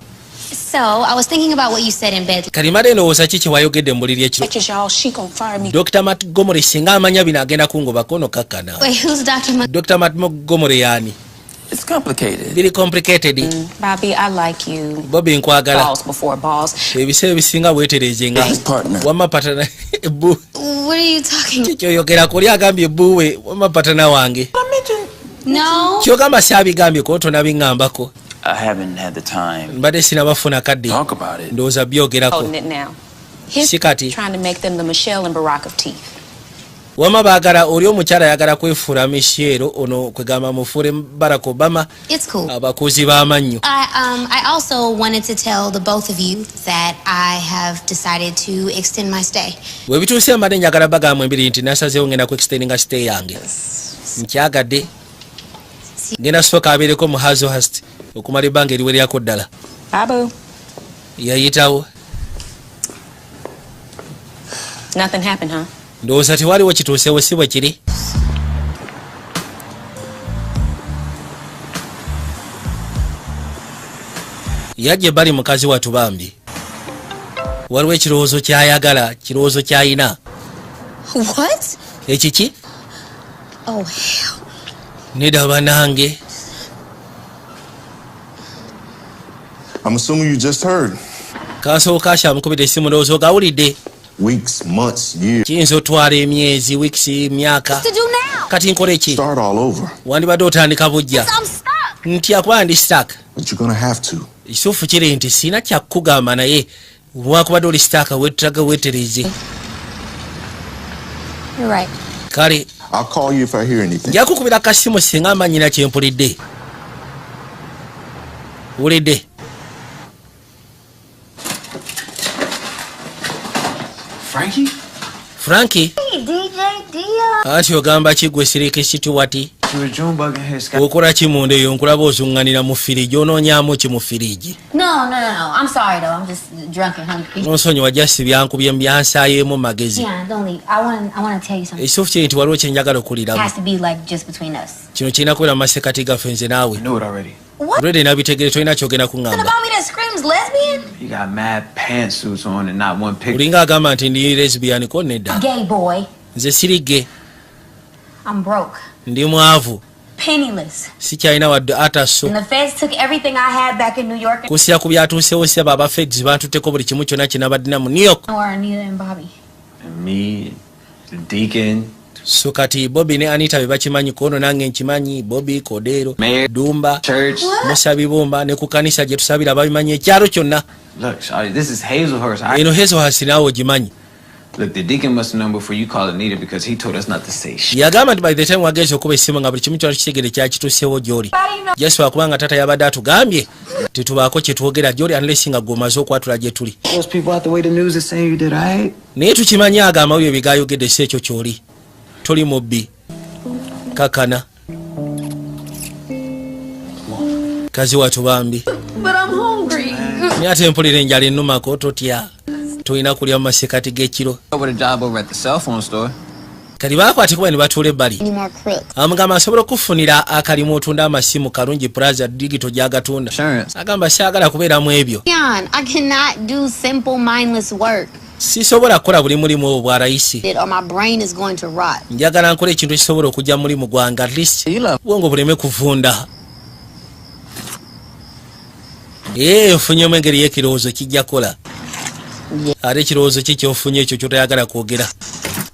So I was thinking about what you said in bed. Kati mbadde ndowooza ki kye wayogedde mu buliri ekiro. Much as y'all, she gonna fire me. Dr Montgomery singa amanya bino agenda kungobako. Ono kakkana. Wait, who's Dr. Dr Montgomery yaani? It's complicated. Biri complicated. Bobby, I like you. Bobby, nkwagala. Balls before balls. Ebiseera ebisinga weetereeze nga Partner. Wamma partner bu. What are you talking? Kikyoyogera kuli agambye buwe wamma partner wange. No. Kyogamba syabigambye ko tonabiŋŋambako. I haven't had the time. Mbadde sinabafuna kadde. Talk about it. Ndowooza byogerako. Holding it now. He's Si kati. trying to make them the Michelle and Barack of teeth. Wamma baagala oli omukyala ayagala kwefuula Michelle, ono kwegamba mufuule Barack Obama. It's cool. Abakuzi b'amannyo. I also wanted to tell the both of you that I have decided to extend my stay. Bwe bituuse mbadde njagala bagamba embiri nti nasazeewo ngenda ku extendinga stay yange, nkyagadde ngenda sooka abeereko mu Hazelhurst okumala ebbanga eriwererako ddala. Bye, boo. Yayitawo. Nothing happened, huh? Ndowooza tewaliwo kituusewo, si bwe kiri? Yajja ebbali mukazi wattu bambi waliwo ekirowoozo kyayagala, kirowoozo kyayina. What? Ekiki? Oh, hell. Nedda banange. I'm assuming you just heard. Kansooka akyamukubidde essimu, ndowooza ogawulidde. Weeks, months, years. Kiyinza otwala emyezi, weeks, myaka. What to do now? Kati nkola eki? Start all over. Wandibadde otandika bujja. I'm stuck. Ntya kuba ndi stuck. But you're gonna have to. Ekituufu kiri nti sina kyakukugamba, naye wakubadde oli stuck, weetaaga weetereze. You're right. Kale. I'll call you if I hear anything. Nja kukubira kasimu singa amanyina kyempulidde, wulidde. Frankie? Franki. Hey, DJ Dia. Anti ogamba ki gwe siriki Situwati? You were June bugging here, Scott. Okola ki munda eyo? Nkulaba ozuŋŋanira mu firiji, onoonyaamu ki mu firiji? No. I'm sorry though. I'm just drunk and hungry. Nonsonyiwa, just byankubye byansaayeemu magezi. Yeah, don't leave. I want to tell you something. Ekituufu kiri nti waliwo kyenjagala It okuliramu. has to be like just between us. Kino kirina kubeera mu masekati gaffe nze naawe. I knew it already. What? Already nabitegere, tolina kyogenda Something kuŋŋamba. about me that screams lesbian? You got mad pantsuits on and not one picture. Olinga agamba nti ndi lesbian ko nedda. Gay boy. Nze siri gay. I'm broke. Ndi mwavu. Penniless. Sikyalina wadde ataso. And the feds took everything I had back in New York. Kusira ku byatuusewo, saba aba feds bantutteko buli kimu kyonna kyenabaddina mu New York. Or Anita and Bobby. And me, the deacon, So kati Bobby ne Anita be bakimanyi, kono nange nkimanyi, Bobby Kodero. Mayor, Dumba. Church. Musabibumba ne ku kanisa gye tusabira babimanyi, ekyalo kyonna. Look, shawty, this is Hazelhurst. Eno Hazelhurst, naawe ogimanyi. Look, the deacon must have known before you called Anita because he told us not to say shit. Yagamba nti by the time wagenza okuba essimu nga buli kimu kyona kitegere kyakituusewo gy'oli, just wakubanga taata yabadde atugambye tetubaako kyetwogera gy'oli unless nga gwe omaze okwatula gye tuli. Those people out the way the news is saying you did, all right? Naye tukimanyi ago amawulire bye gayogedde si ekyo ky'oli, toli mubbi. Kakana kazi watu bambi. But I'm hungry. Naye ate mpulira enjala ennumako. Totya, tolina kulya mu masekati g'ekiro. With a job over at the cell phone store. Kati baakwatikuba ne batuula ebbali. Any more crooks? Amugamba asobola okufunira akalimu otunda amasimu Kalungi Plaza Digital gy'agatunda. Insurance. Agamba saagala kubeeramu ebyo. Dion, I cannot do simple, mindless work. Sisobola kukola buli mulimu obwo bwa rayisi. Or my brain is going to rot. Njagala nkola ekintu ekisobola okujja mu mulimu gwange, at least bwongo buleme kuvunda. Ee, nfunyemu engeri y'ekirowoozo kijja kukola. Ate ekirowoozo ki kyofunye ekyo kyotayagala kwogera?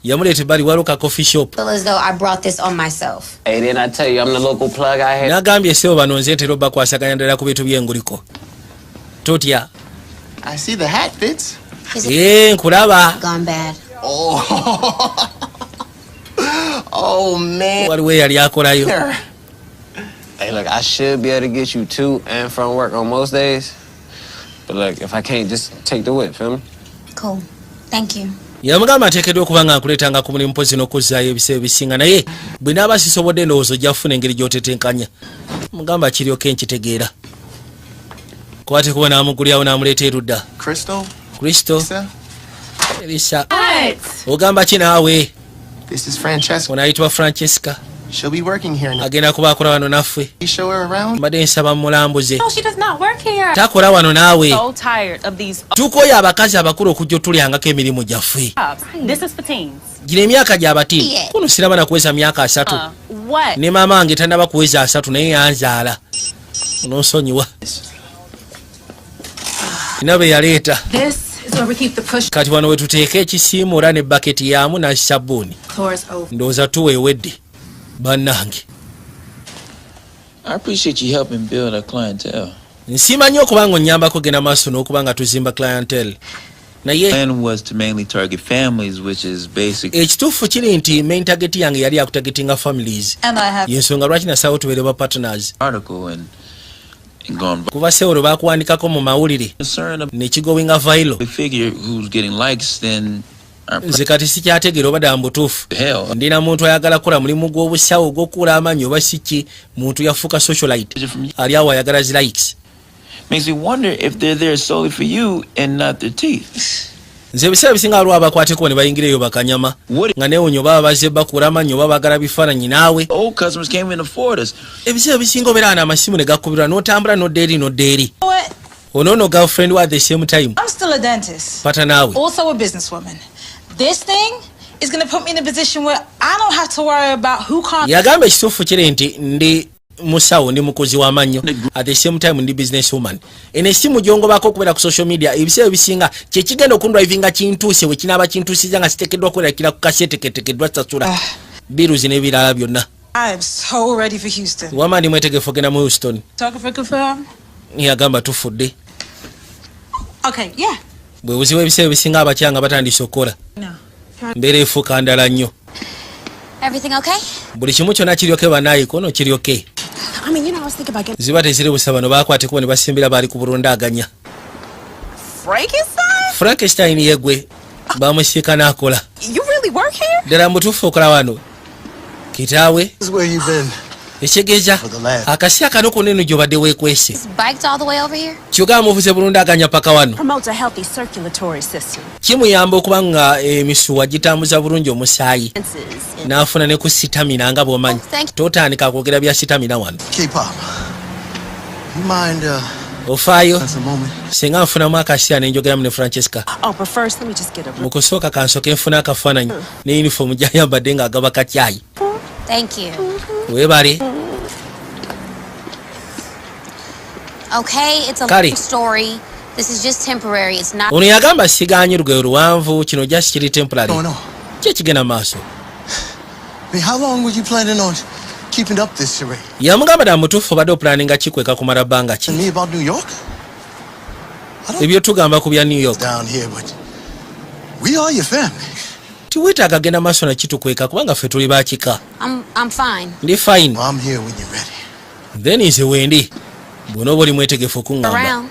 Yamuleeta ebbali, waliwo ka coffee shop. Feel as though I brought this on myself. Hey, then I tell you, I'm the local plug out here. N'agambye essebo bano nze ntera obbakwasaganya ddala ku bintu by'enguliko, totya. I see the hat fits. Is it Ee, nkulaba. gone bad? Oh. Oh man. Waliwo eyali akolayo. Hey, look, I should be able to get you to and from work on most days. But look, if I can't, just take the whip, feel me? Cool. Thank you. Yamugamba ateekeddwa okuba nga nkuleetanga ku mulimu mpozi n'okuzzaayo ebiseera ebisinga, naye bwe naaba sisobodde endowooza ojja kufuna engeri gy'otetenkanya. Mugamba kiryoke nkitegeera kwate kuba n'amugulyawo n'amuleeta erudda. Crystal? Kristo. Lisa? Elisa, ogamba ki naawe? This is Francesca. Ono ayitibwa Francesca. She'll be working here now. Agenda kuba akola wano naffe. You show her around? Mbadde nsaba mulambuze. No, she does not work here. Takola wano naawe. So tired of these Tukooye abakazi abakulu okujja otulyangako emirimu gyaffe. jobs. This is for teens. Gino emyaka gy'abatiini. Yeah. Kuno siraba nakuweza myaka 30. what? Ne maama wange tannaba kuweza 30 naye yanzaala. Nonsonyiwa. Ina yaleeta. This is where we keep the push Kati wano we tuteeka ekisiimuula ne baketi yaamu na sabbuuni. doors open. Ndowooza tuweewedde bannange. I appreciate you helping build our clientele. Nsiima nnyo okubanga onnyambako genda maaso n'okuba nga tuzimba clientele, naye Plan was to mainly target families, which is basic. Ekituufu kiri nti main target yange yali yakutargetinga families. And I have Yensonga lwaki nasalawo tubeere ba partners. Article and gone Kuba sewolo bakuwandikako mu mawulire concerned nekigoinga viral. the figure who's getting likes then our Nze kati sikyategeera oba ddala mu butuufu hell ndina muntu ayagala kukola mulimu gw'obusawo ogw'okuula amannyo oba si ki, muntu yafuuka socialite ali awo ayagala zi likes. Makes me wonder if they're there solely for you and not their teeth. Nze ebiseera bisinga waliwo abakwateko ne bayingira eyo bakanyama nga neewunya oba bazze bakuula amannyo oba baagala bifaananyi naawe. Old customers can't even afford us. Ebiseera bisinga obeera wano amasimu ne gakubirwa n'otambula n'odda eri n'odda eri. What? Ono no girlfriend wa at the same time. I'm still a dentist. Pata naawe. Also a businesswoman. This thing is gonna put me in a position where I don't have to worry about who comes. Yagamba ekituufu kiri nti ndi musawo, ndi mukozi w'amannyo, at the same time ndi business woman. Eno esimu gyongobako okubeera ku social media ebiseera ebisinga kyekigenda okundrivinga kintuuse we kinaaba kintuusiza nga kiteekeddwa kwerabikira ku kaseteketekeddwa sasula bills n'ebirala byonna. I am so ready for Houston. Wama ndi mwetegefu ogenda mu Houston. Talking for confirm? Yagamba tufudde. Okay, yeah. Bwe buzibu ebiseera ebisinga abakyala nga batandise okukola. No. Mbeera efuuka ndala nnyo. Everything okay? Buli kimu kyonna kiryoke bannaayi kono kiryoke. I mean, I was thinking about getting Ziba teziri busa bano bakwatekubo ne basimbira baali ku bulundaganya. Frankenstein. Frankenstein yegwe bamusiika n'akola. You really work here? Ddala mutuufu okola wano kitaawe? This is where you've been. Ekitegeeza akasi akano konna eno gy'obadde weekwese. Biked all the way over here? Kyogamba muvuze bulundaganya paka wano? Promotes a healthy circulatory system. Kimuyamba okuba nga emisuwa gitambuza bulungi omusaayi n'afuna ne ku stamina nga bw'omanyi. Totandika kwogera bya stamina wano. K-pop. You mind, Ofaayo just a moment? Singa nfunamu akaseera nenjogeramu ne Francesca. Oh, but first, let me just get a Mu kusooka kansooke nfuna akafaananyi ne yunifoomu gy'ayambadde ng'agaba kacyayi. Thank you. Weebale. Okay, it's a Kari. long story. This is just temporary. It's not Ono yagamba siganye lugero luwanvu, kino just kiri temporary. No, no. Ki ekigenda maaso? I mean, how long were you planning on keeping up this charade? Yamugamba ddala mutuufu obadde opulaninga kikweka kumala bbanga ki? Me about New York? Ebyotugamba ku bya New York. Down here, but we are your family. Tiweetaaga genda maaso nakitukweka kubanga ffe tuli bakika. I'm fine. Ndi fine. I'm here when you're ready. Then nze wendi bw'onooba oli mwetegefu okuŋŋamba. Around.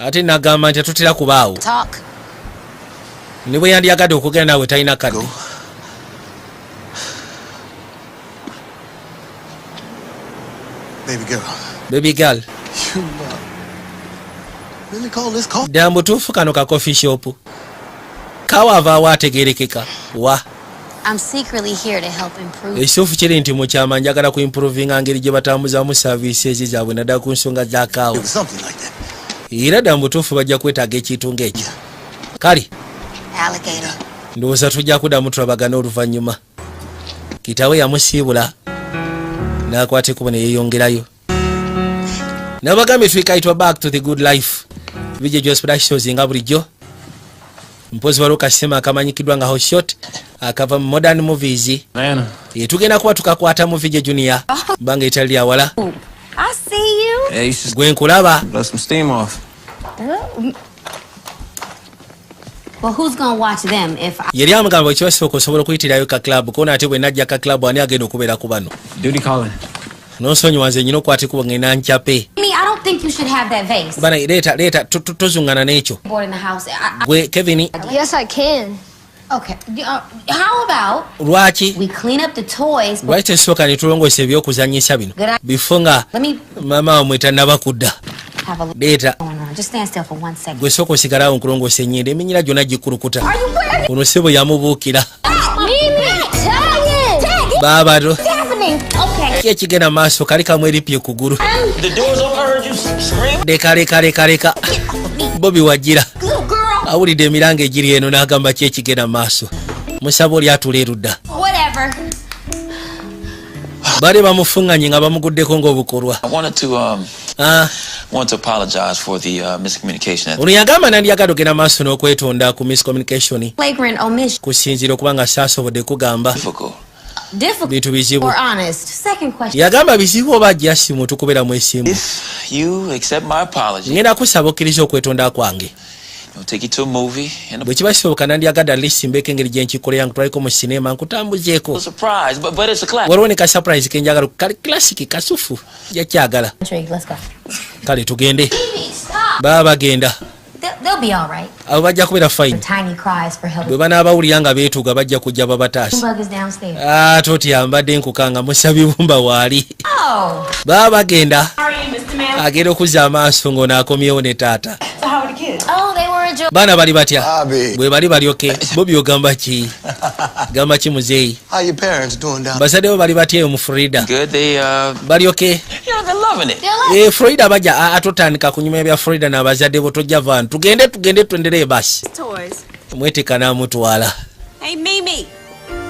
Ate nagamba nti atutera kubaawo. Talk. Ne bwe yandyagadde okwogera naawe talina kadde. Baby girl, Baby girl. You really call this coffee? Ddala mutuufu kano ka coffee shop kawa avaawo ategerekeka wa? I'm secretly here to help improve. Ekituufu kiri nti mukyama njagala ku improvinga ngeri gye batambuzamu services zaabwe naddala ku nsonga za kaawa. Something like that. Era ddala mutuufu bajja kwetaaga ekintu ng'ekyo kale. Alligator. Ndowooza tujja kuddamu tulabagana oluvannyuma. Kitaawe yamusiibula n'akwata ekkubo ne yeeyongerayo nabagambye twikayitwa Back to the Good Life, VJ Jos Productions nga bulijjo. Mpozi waliwo kasema akamanyikiddwa nga Hotshot akava mu Modern Movies. Diana. Tugenda kuba tukakwata mu VJ Junior banga etali awala. I see you. Yeah, you should Gwe nkulaba. blow some steam off. Well, who's gonna watch them if I Yeri amugamba ekibasooka osobola okuyitirayo ka club kona ate bwe najja ka club ani agenda okubeera ku bano? Duty calling. Nonsonyiwa nze nyina okwata ekubo ngenda nkyape. Me, I don't think you should have that vase. Bana leeta leeta tozungana n'ekyo. Board in the house. Gwe Kevin. Yes, I can. Okay. How about Lwaki we clean up the toys? Lwaki tesooka ne tulongoosa ebyokuzanyisa bino bifo nga Let me maama wamwe tannaba kudda? Have a look. Leeta. Going on. Just stand still for one second. Gwe sooka osigalawo nkulongoosa ennyendo eminyira gyonna gikulukuta. Ono sebo yamubuukira. Baabano. What's happening? Okay. Ki ekigenda mu maaso kali kamweripye kugulu? The door's open. I heard you scream. Leka leka leka leka Bobi wajira. Little girl. Awulidde emiranga egiri eno n'agamba ki ekigenda mu maaso musaba oli atula erudda. Whatever. Bali bamufuŋŋanye nga bamuguddeko ng'obukolwa. I wanted to Ah, want to apologize for the miscommunication. Ono yagamba nandiyagala ogenda maaso n'okwetonda ku miscommunication, Flagrant omission. kusinziira okuba nga saasobodde kugamba. Difficult. Difficult Bintu bizibu. or honest? Second question. Yagamba bizibu oba jasimu tukuberamu esimu. If you accept my apology, Ngenda kusaba okkiriza okwetonda kwange, I'll take you to a movie and a bwe kiba kisoboka nandyagadde at least mbeeko engeri gye nkikolera nkutwaliko mu sinema nkutambuzeeko. surprise, but it's a class. Waliwo ne ka surprise kenjagala, kali classic kasufu jakyagala. Let's go. Kale tugende. Stop. Baba bagenda. They'll be all right. Abo bajja kubeera fine. Tiny cries for help. Bwe banaabawulira nga beetuga bajja kujja babataasa. Bug is downstairs. Ah, totya, mbadde nkukanga musabibumba waali. Oh. Baba bagenda. How are you, Mr. Man? Agenda okuzza amaaso ng'ono akomyewo ne taata. So how are the kids? Oh, they were a joy. Baana bali batya? Bobby. Bwe bali balyoke bobi ogamba ki? Gamba ki muzeeyi? How your parents doing down? Bazadde bo bali batya eyo mu Florida? Good. They Balyoke. They're loving it. Eh, Florida bajja atotandika kunyumya bya Florida n'abazadde bo. Tojja vaano, tugende tugende twendereye basi. Toys. Mweteka n'amutwala. Hey, Mimi.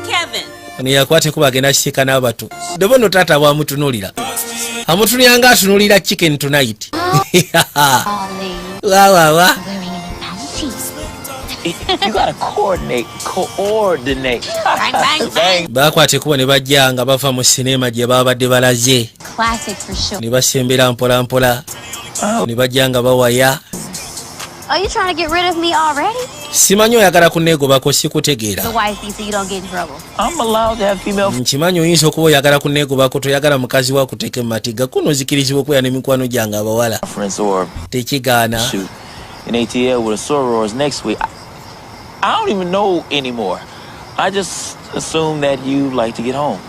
Kevin. Ono yakwate kuba agenda kisiika n'abato dobo no taata bwamutunuulira amutunulira nga atunulira chicken tonight. Wawawa. You gotta coordinate. Coordinate. Bang, bang, bang. Bakwata ekubo ne bajja nga bava mu sinema gye babadde balaze. Classic for sure. Ne basembera mpola mpola ne bajja nga bawaya. Are you trying to get rid of me already? Simanyi oyagala kunneegobako, sikutegeera. The wifey so you don't get in trouble. I'm allowed to have female Nkimanyi oyinza okuba oyagala kunneegobako, toyagala mukazi wa kuteeka emumatiga kuno ozikirizibwa okubeera n'emikwano gyange abawala. friends or Tekigaana. shoot in ATL with a sorors next week. I don't even know anymore. I just assume that you like to get home.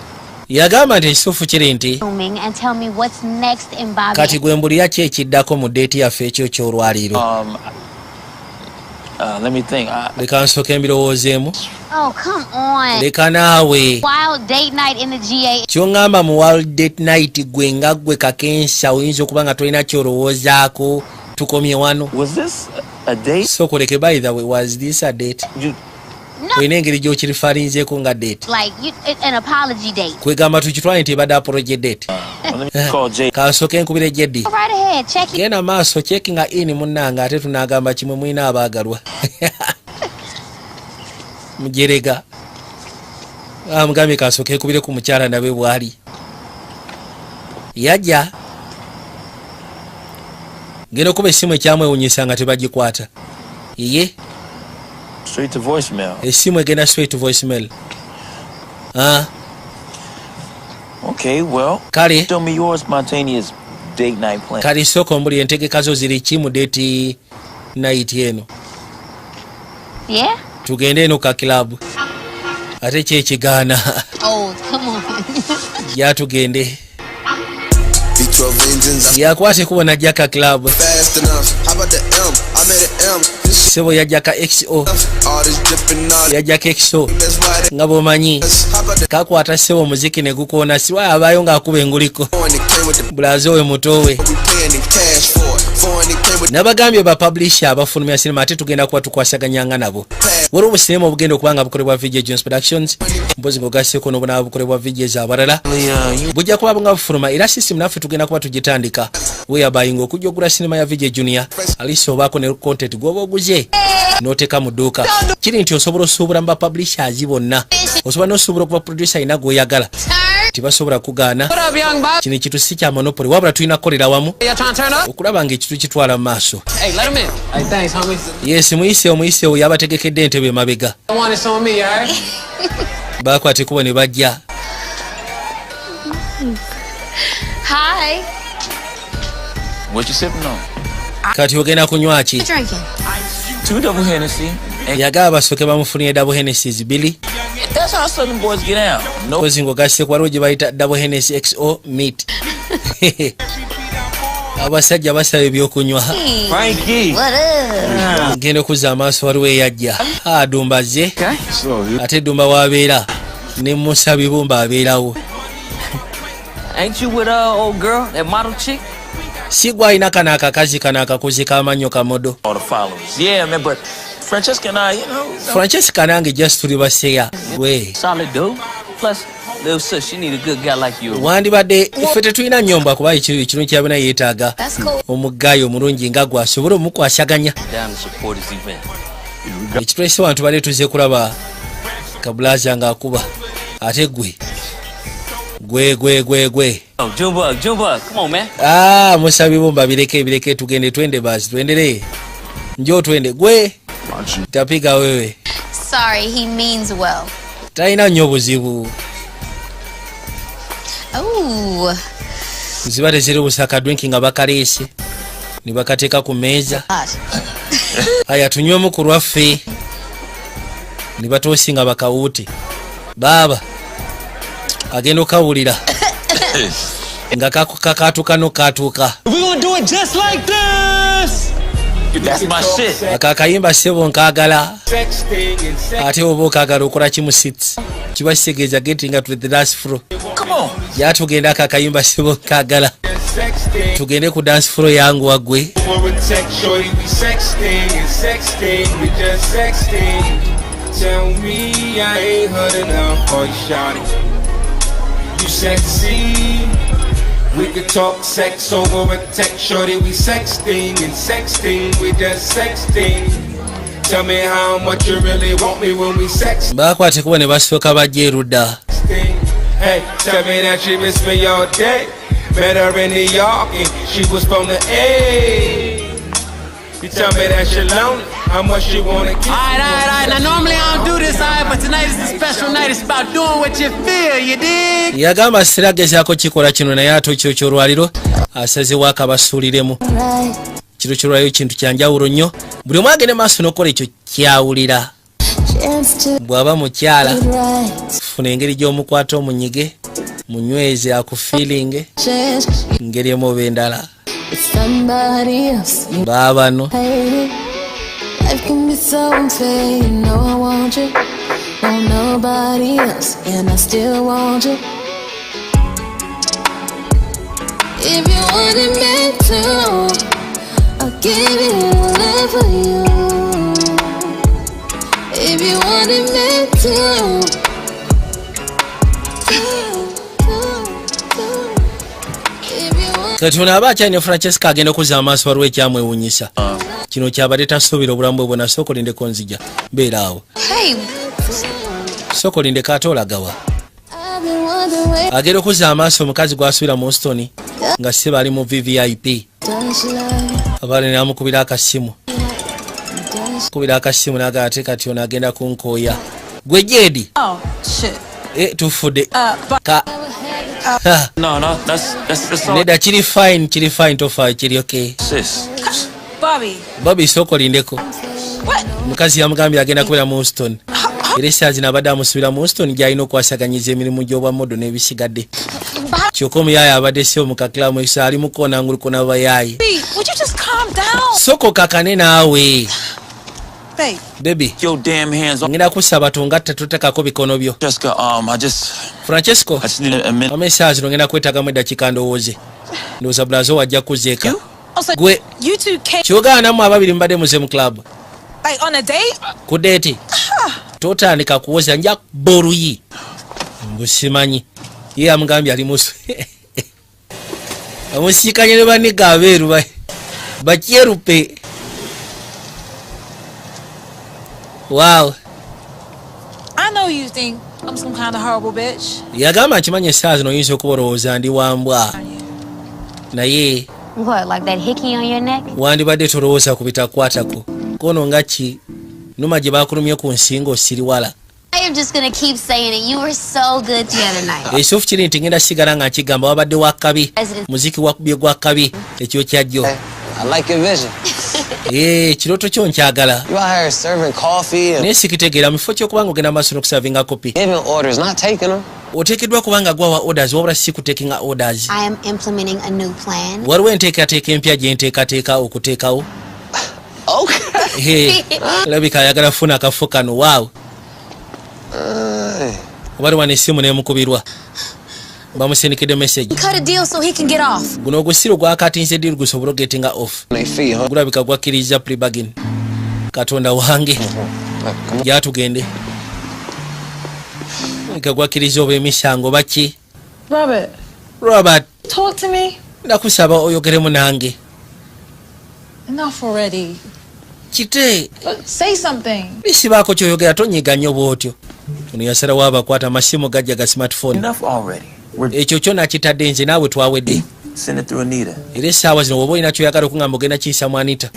Yagamba nti ekituufu kiri nti Assuming and tell me what's next in Bobby. Kati gwe mbulira ki ekiddako mu date yaffe ekyo kyolwaliiro? Let me think. Leka nsooka embirowoozeemu. Oh, come on. Leka naawe. Wild date night in the GA. Kyoŋŋamba mu wild date night gwe nga gwe kakensa oyinza okuba nga tolina kyolowoozaako, tukomye wano. Was this a date? Sokoleke, by the way, was this a date? You, No, Olina engeri gy'okirifalinzeeko nga date. like you, an apology date. Kwegamba tukitwale nti ebadde apology date. Let me call Jay. Kansooke nkubire Jeddi. Go right ahead, check it. Genda maaso, checkinga in munnange, ate tunagamba kimwe mulina abaagalwa mujerega. Amugambye kansooke nkubire ku mukyala nabe bwali yajja ngenda okuba essimu ekyamwewunyisa nga tebagikwata iye. Straight to voicemail. Essimu egenda straight to voicemail. Ah, Okay, well, kale tell me your spontaneous date night plan. Kale sooka ombulira entegeka zo ziri ki mu date night eno? Yeah? Tugende eno ka club ate kyekigaana. Oh, come on. Jatugende. V12 engines, Yakwate kuba najja ka club. fast enough. How about the M? I made an M. This Sebo yajja ka XO. all this dripping, all Yajja ka XO. that's why they. Nga bw'omanyi How about the kakwata ssebo omuziki ne gukoona siwa abaayo ng'akuba enguliko. and it came with the Bulaze we muto we. we paying in cash for it. Foreign it came with Nabagambye ba publisher abafulumya sinema ate tugenda kuba tukwasaganyanga nabo. Waliwo obusinema obugenda okuba nga bukolebwa VJ Jones Productions, mpozi ng'ogasseeko n'obunaaba bukolebwa VJs abalala, bujja kuba nga bufuluma era system naffe tugenda kuba tugitandika whereby ng'okujja ogula sinema ya VJ Junior alisi obaako ne content gw'oba oguze n'oteeka mu dduuka. Kiri nti osobola osuubula mu ba publishers bonna, osobola n'osuubula okuba producer alina gw'oyagala, tibasobola kugaana. What up, young Bob? Kino ekintu si kya monopoly wabula tulina kukolera wamu Y'all trying to turn up? okulaba nga ekintu kitwala mu maaso. Hey, let him in. Hey, thanks, homie. Yes, muyiseewo muyiseewo, yabategekedde entebe emabega. I want this on me, all right? Bakwata ekubo ne bajja. Hi. What you sipping on? Kati ogenda kunywa ki? What you drinking? Two double Hennessy. And Yagaba basooke bamufunire double Hennessys bbiri. that's how Southern boys get down. No Kozi ng'ogasse waliwo gye bayita double Hennessy XO meat. Abasajja basaba ebyokunywa. Frankie. What up? Genda okuzza amaaso waliwo eyajja adumbaze. So you Ate eddumba wabeera ne Musa Bibumba abeerawo. Ain't you with old girl, that model chick? Si gwe alina kano akakazi kano akakozi k'amannyo kamodo? All the followers. Yeah, man, but Francesca and I, Francesca nange just tuli baseya gwe. Solid dude. Plus, little sis, she need a good guy like you. Wandibadde ffe tetulina nnyomba kuba ekirungi kyabina yeetaaga That's cool. omugaayi omulungi nga gwe asobole omukwasaganya. Down to support this event. Ekitulese wantu badde tuzze kulaba kabulaza ng'akuba, ate gwe gwe gwe gwe gwe. Oh, Junebug, Junebug, come on, man. Ah, musabi bumba, bireke bireke, tugende, twende basi, tuendelee, njoo twende, gwe tapiga wewe. Sorry, he means well. Talina nnyo buzibu. Oh, Ziba teziri busa, kadrinki nga bakaleese ne bakateeka ku mmeeza. Hot. Aya, tunywemu ku lwaffe. Ne batoosi nga bakawuute, baaba agenda okawulira nga kakatuuka nokatuuka. We gonna do it just like this. That's my shit. Ako akayimba ssebo nkaagala. Ate oba okaagala okola kimu sits, kiba kitegeeza getting to the dance floor. Come on. Yatugenda, ako akayimba ssebo nkaagala, tugende ku dance floor yangu waggwe. Shorty, we sexting and sexting, we just sexting. Tell me I ain't heard enough for you, shawty. You sexy. We could talk sex over a text, shorty. We sexting and sexting, we just sexting. Tell me how much you really want me when we sexting. Bakwate kuba ne basooka bajja erudda. Hey, tell me that she miss me all day. Met her in New York and she was from the A. You tell me that she lonely, how much she wanna kiss. Alright, alright, alright. Now normally I don't do this, alright, but tonight is a special night. It's about doing what you feel, you dig? Yagamba sira gezaako kikola kino, naye ate ekiro kyolwaliro asazewo akabasuuliremu. Kiro kyolwaliro kintu kyanjawulo nnyo, buli omu agende maaso n'okukola ekyo kyawulira. Bw'aba mukyala, funa engeri gy'omukwata, omunyige, munyweze, akufiiringe ngeri emu oba endala. Baabano. Life can be so unfair, you know I want you. Want nobody else, and I still want you. If you wanted me to, I'll give it all up for you. If you wanted me to. If you want Kati ono aba akyalina Francesca, agenda okuzza amaaso, waliwo ekyamwewuunyisa. Kino kyabadde tasuubira obulamu bwe bwona. Sooka olindeko, nzija mbeera awo. Hey, Sooka olindeko, ate olagawa? I've been wondering, Agenda okuzza amaaso, omukazi gw'asuubira mu Houston nga si bali mu VVIP. Does she love you? Abaale namukubira akasimu. Does Kubira akasimu naga, ate kati ono agenda kunkooya gwe jeedi. Oh, shit. E, tufudde. But, ka Ha, No, that's all. Nedda, kiri fine, kiri fine, tofa, kiri okay. Sis. Bobby, Bobi, sooka olindeko. What? Omukazi yamugambye agenda kubeera mu Houston, era esaazi nabadde amusuubira mu Houston gy'alina okwasaganyiza emirimu gy'obwa model n'ebisigadde, kyokka omuyaayi abadde si omukakiramu ekisa ali mukoona nguluko n'abayaayi. Bobby, would you just calm down? Sooka okakane naawe. Babe, Baby. Your damn hands off. Ngenda kusaba tongatta, totekako bikono byo. Jessica, I just Francesco. I just need a minute. Ama esaawa zino ngenda kwetagamu eddakiika, ndowooze, ndowooza bulazo wajja kuzeeka. Also, Gwe. you two came Kyogaana nammwe ababiri mubadde muze mu club. Like on a date? Ku date? Totandika kuwoza, nja kuba oluyi mbusimanyi. Ye amugambye ali musu amusiikanye ne baniga abeeru bakyerupe. Waaw. I know you think I'm some kind of horrible bitch. Yagamba nkimanyi essaawa zino oyinza okuba olowooza ndi wambwa, naye What, like that hickey on your neck? Wandibadde tolowooza ku bitakwatako kono nga ki numa gye bakulumye ku nsinga osiriwala. I am just gonna keep saying it. You were so good the other night. Ekituufu kiri nti ngenda sigala nga nkigamba, wabadde wakabi, muziki wakubye gwa kabi ekyo kyajjo. I like your vision. Eh, ekirooto kyo nkyagala. You out here serving coffee and Naye sikitegeera, mu kifo ky'okuba nga ogenda maaso n'okusavinga kopi, giving orders, not taking them. Oteekeddwa kuba nga gwawa orders, wabula si kutekinga orders. I am implementing a new plan. Waliwo enteekateeka empya gye nteekateeka okuteekawo. Okay. Labika ayagala kufuna akafo kano. Waawe, oba wano essimu nemukubirwa, bamusindikidde message. Cut a deal so he can get off. Guno ogusiru gwakatinze deal gusobole ogetinga off. Gulabika gwakkiriza plea bargain. Katonda wange, gyatugende. Gwakkiriza oba emisango baki. Robert, Robert, talk to me. Nakusaba oyogeremu nange. Enough already. Kite. Look, say something. Bisibaako kyoyogera, tonyiga nnyo bw'otyo. Ono yasalawo abakwata amasimu gajja ga smartphone. Enough already. Ekyo kyo nakitadde, nze naawe twawedde. Send it through Anita. Era essaawa zino woba olina kyoyagala okungamba, ogenda kiyisa mu Anita,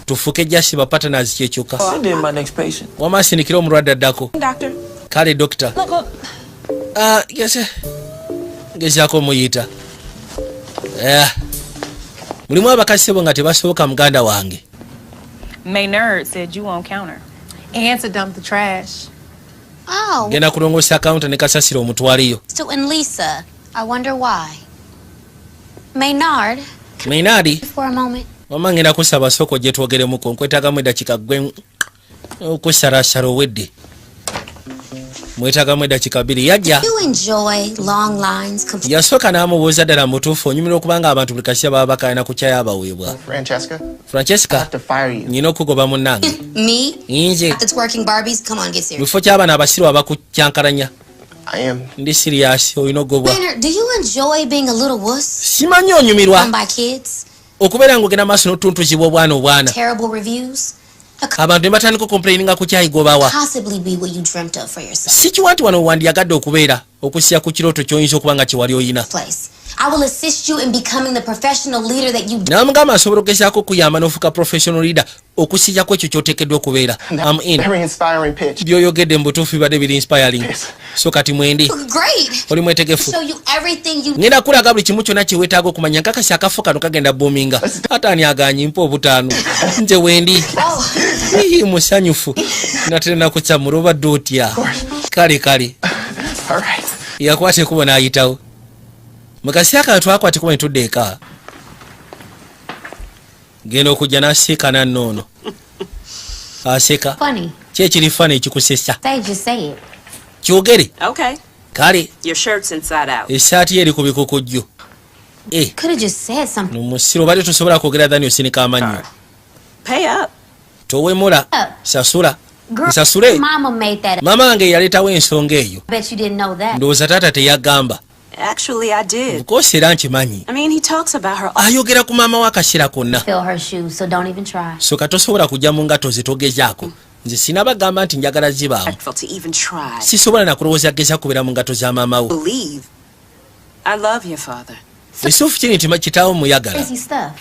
tufuke just ba partners, kyekyokka. Send in my next patient. Wama asinikire omulwadde addako. Doctor. Kale dokita. Look, look. Ah, gese ngezaako omuyita. Eh, mulimu abakazi sebo nga tebasoboka, muganda wange. Maynard said you on counter. And to dump the trash. Oh, Genda kulongoosa counter ne kasasiro omutwaleyo. Stu and Lisa. I wonder why. Maynard, Maynard, for a moment. Wama ngenda kusaba soko gye twogeremuko, nkwetagamu eddakiika gwe okusalasala owedde, mwetagamu eddakiika 2. Yajja. You enjoy long lines complaining Yasooka n'amubuuza, ddala mutuufu onyumirwa okubanga abantu buli kaseera baba bakalina ku kyayo abaweebwa? Francesca, Francesca, to fire you. Nyina okugoba munnange. Me? Nze? The twerking Barbies? Come on, get Mu serious. kifo ky'abaana abasiru abakukyankalanya. I am. Ndi serious, olina ogobwa. Maynard, do you enjoy being a little wuss? Simanyi onyumirwa Run by kids? okubeera ng'ogenda maaso n'otuntuzibwa obwana obwana? Terrible reviews? Abantu ne batandika okomplaininga ku kyayigobawa. Possibly be what you dreamt of for yourself. Si kiwa nti wano wandiyagadde okubeera okusya ku kirooto ky'oyinza okuba nga kyewali oyina. Place. I will assist you in becoming the professional leader that you N'amugamba asobola okugezaako okuyamba n'ofuuka professional leader okusijjako ekyo ky'oteekeddwa okubeera. Am in. Very inspiring pitch. By'oyogedde mu butuufu bibadde biri inspiring, so kati mwendi. Great. Oli mwetegefu? Show you everything you Ngenda kulaga buli kimu kyonna kyeweetaaga okumanya. Nkakasi akafo kano kagenda boominga. Ate ani aganyi? Mpa obutaano, nze wendi. Oh, Ii, musanyufu natera nakutsamula. Obadde otya? Kale kale. All right. Yakwata ekubo n'ayitawo. Mu kaseera kano twakwata ekubo ne tudda eka. Genda okujja n'asiikana nnoono aseka. Funny. Ki ekiri funny ekikusesa? Say, just say it. Kyogere. Okay. Kale. Your shirt's inside out. Essaati ye eri ku bikukujju. Eh, Could have just said something. Musiro obadde tosobola kwogera thani osinika amannyo. Pay up. Towemula, sasula. Girl, Nsasule? Mama made that up. Maama wange yaleetawo ensonga eyo. I bet you didn't know that. Ndowooza taata teyagamba. Actually, I did. Koosi era nkimanyi. I mean, he talks about her. Ayogera ku maama we akaseera konna. Fill her shoes, so don't even try. Soka tosobola kujja mu ngato ze, togezaako. Nze sinabagamba nti njagala zibaamu. Respectful to even try. Sisobola nakulowooza geza kubeera mu ngato za maama wo. Believe. I love your father. Ekituufu kiri nti kitaawo muyagala. Crazy stuff.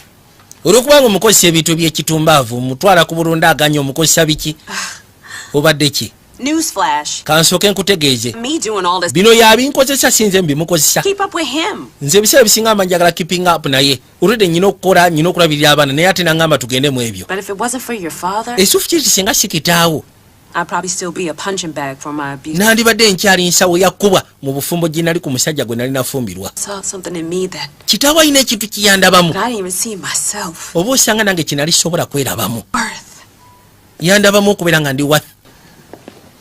Olwokubanga omukozesa ebintu ebyekitumbaava, omutwala ku bulunda aganya, omukozesa biki, obadde ki? Newsflash. Kansooke nkutegeeze. Me doing all this. Bino yabinkozesa, sinze mbimukozesa. Keep up with him. Nze ebiseera ebisinga mba njagala keeping up naye, olwedde nyina okukola, nyina okulabirira abaana, naye ate nangamba tugende mu ebyo. But if it wasn't for your father, Ekituufu kiri ti singa si kitaawo, I'd probably still be a punching bag for my abuse. Nandibadde nkyali nsawo yakkubwa mu bufumbo gye nali ku musajja gwe nali nafumbirwa. Saw something in me that Kitaawo alina ekintu kiyandabamu I didn't even see myself. oba osanga nange kinali sobola kwerabamu. Yandabamu okubeera nga ndi worth.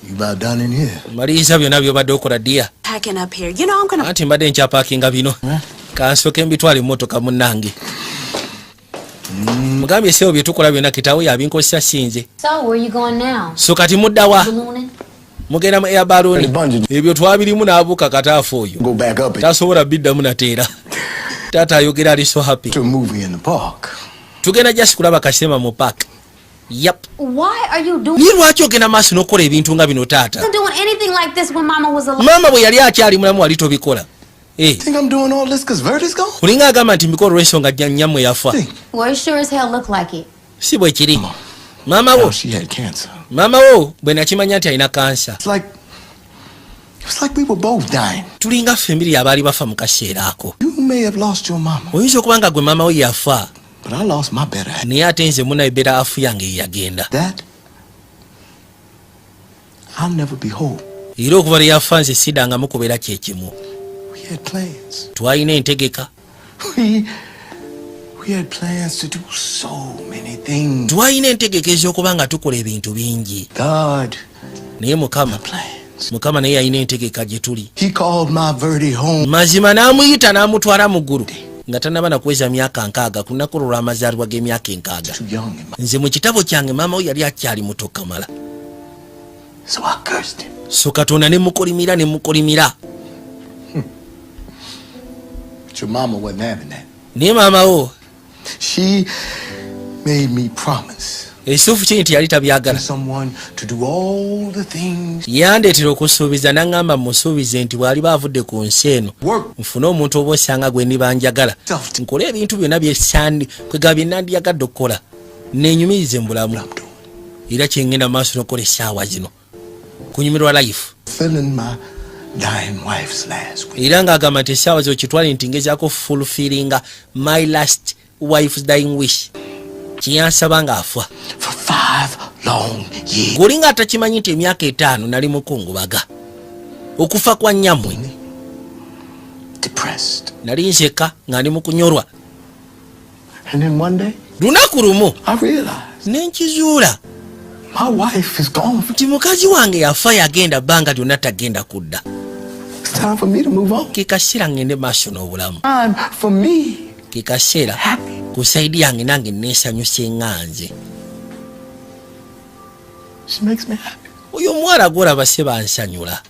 You about done in here? Maliriza byonna byobadde okola, dear. Packing up here. You know I'm gonna Anti mbadde nkyapaakinga bino, kansooke mbitwale emmotoka. Munnange, mugambye esebo bye tukola byonna kitaawo yabinkozesa, sinze. So, where you going now? So kati muddawa? Ballooning? Mugenda mu air balloon? Ebyo twabirimu n'abuuka kataafu oyo. Go back up Tasobola biddamu nateera. Taata ayogera ali so happy. to a movie in the park. Tugenda just kulaba kasema mu park, yep. Why are you doing Naye lwaki ogenda maaso n'okukola ebintu nga bino, taata? wasn't doing anything like this when Mama was alive? Maama bwe yali akyali mulamu wali tobikola. Eh. Think I'm doing all this because Verdi's gone? Olinga agamba nti mbikola olw'ensonga nnyammwe yafa. Well, it sure as hell looked like it. Si bwe kiri. Maama wo Oh, she had cancer. Maama wo bwe nakimanya nti alina kansa, It's like it was like we were both dying. Tulinga ffe embiri abaali bafa mu kaseera ako. You may have lost your mama, Oyinza okuba nga gwe maama wo yafa, but I lost my better half. naye ate nze muna better half yange ye yagenda. That I'll never be whole. Era okuva lwe yafa nze siddangamu kubeera kyekimu. We had plans. Twalina entegeka. We had plans to do so many things. Twalina entegeka ez'okuba nga tukola ebintu bingi. God, Naye Mukama, Mukama naye yalina entegeka gye tuli. He called my Verdi home. Mazima n'amuyita n'amutwala mu ggulu nga tannaba nakuweza myaka 60, ku lunaku lwo lw'amazaalibwa g'emyaka 60. Too young in my Nze mu kitabo kyange maama we yali akyali muto kamala. So I cursed him. So Katonda ne mukolimira, ne mukolimira. But your mama wasn't having that. Naye maama wo She made me promise ekituufu kiri nti yali tabyagala. someone to do all the things Yandeetera okusuubiza, naŋŋamba musuubize nti bw'aliba avudde ku nsi eno, nfune omuntu oba osanga gwe ndiba njagala, nkole ebintu byonna byesandi kwegaba bye nandyagadde okukola, nenyumirize mu bulamu. Era kyengenda mu maaso n'okukola essaawa zino, kunyumirwa life. Fulfilling my dying wife's last wish. Era ng'agamba nti essaawa zino kitwale nti ngezaako fulfillinga my last wife's dying wish, kyeyansaba ng'afa. For 5 long years. Guli nga atakimanyi nti emyaka 5 nali mukungubaga okufa kwa nnyammwe. Depressed. Nali nzeka nga ndi mu kunyolwa. And then one day, Lunaku lumu I realized nenkizuula my wife is gone. nti mukazi wange yafa, yagenda, bbanga lyonna tagenda kudda. It's time for me to move on. Ke kaseera ngende maaso n'obulamu. Time for me. Ke kaseera ku side yange nange neesanyuse nga nze. She makes me happy. Oyo omuwala gwolaba se bansanyula.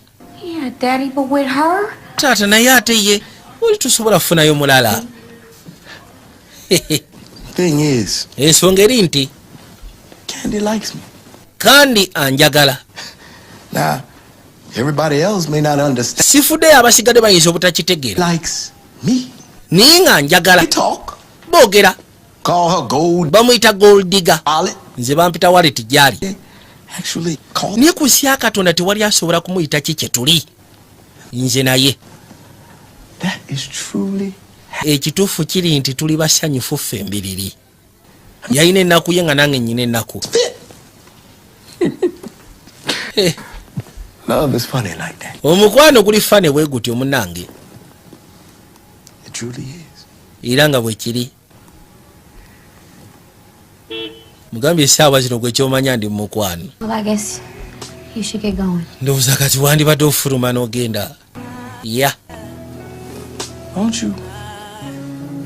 Yeah, Daddy, but with her? Taata, naye ate ye oli tusobola kufunayo mulala. Thing is, Ensonga eri nti Candy likes me. Kandi anjagala. Now, everybody else may not understand. Sifuddeyo, abasigadde bayinza obutakitegeera. Likes me. Naye nga njagala. We talk. Boogera. Call her gold. Bamuyita gold digger. Wallet. Nze bampita wallet gyali. Actually, call Naye ku nsi ya Katonda tewali asobola kumuyita ki kye tuli, nze naye. That is truly Ekituufu kiri nti tuli basanyufu ffe embiriri. Yalina ennaku ye nga nange nnyina ennaku. Eh, Love is funny like that. Omukwano guli funny bwe gutyo, munnange. It truly is. Era nga bwe kiri. Mugambye essaawa zino gwe kyomanya ndi mu mukwano. Well, I guess you should get going. Ndowooza kati wandibadde ofuluma n'ogenda ya. Why don't you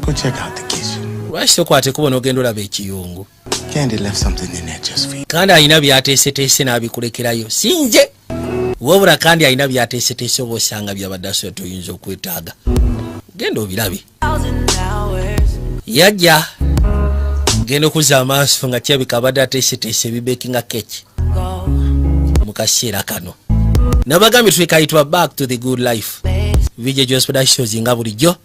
go check out the kitchen? Lwaki tokwata ekkubo n'ogenda olaba ekiyungu? Candy left something in there just for you. Kandi alina byateeseteese n'abikulekerayo, si nze wabula kandi alina byateeseteese oba osanga byabadde asobola toyinza okwetaaga, genda obirabe. Yajja genda okuzza amaaso nga kirabika abadde ateeseteese ebibekinga keki mu kaseera kano. Nabagambye twekayitibwa Back to the Good Life, VJ Jos Productions, nga bulijjo,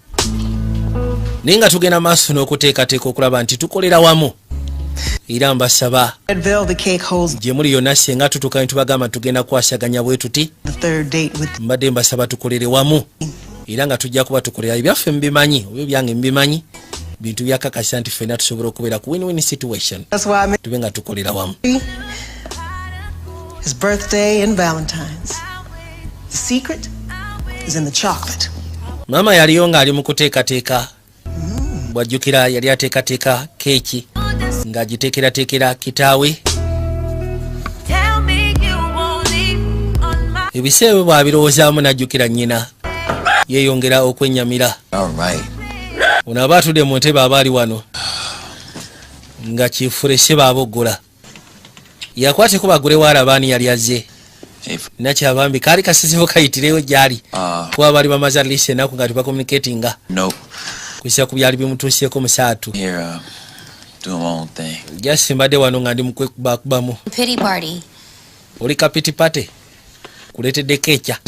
naye nga tugenda maaso n'okuteekateeka okulaba nti tukolera wamu. Era mbasaba Red velvet cake holds gye muli yonna, senga tutuuka ne tubagamba tugenda kukwasaganya bwe tuti, the third date with mbadde mbasaba tukolere wamu, era nga tujja kuba tukolera ebyaffe mubimanyi oba ebyange mubimanyi, bintu byakakasa nti ffenna tusobola okubeera ku win-win situation. That's why I made Tube nga tukolera wamu. his birthday and Valentine's. The secret is in the chocolate. Maama yaliyo ng'ali mu kuteekateeka. Bw'ajjukira yali ateekateeka keeki ng'agiteekerateekera kitaawe. Ebiseera bwe bw'abirowoozaamu n'ajjukira nnyina, yeeyongera okwennyamira. All right. Ono aba atudde mu ntebe, aba ali wano nga kifuleshe baaboggola. Yakwateko bagulewo alabaani yali azze nakyabambi kaali kasizibu kayitireyo gyali, kuba baali bamaze at least ennaku nga tebacommunicatinga Nope. kusa ku byali bimutuusyeko musaatu. Here, doing my own thing. Just mbadde wano nga ndi mukwekubakubamu. Pity party. Oli ka pity party, kuleeteddeko ekya.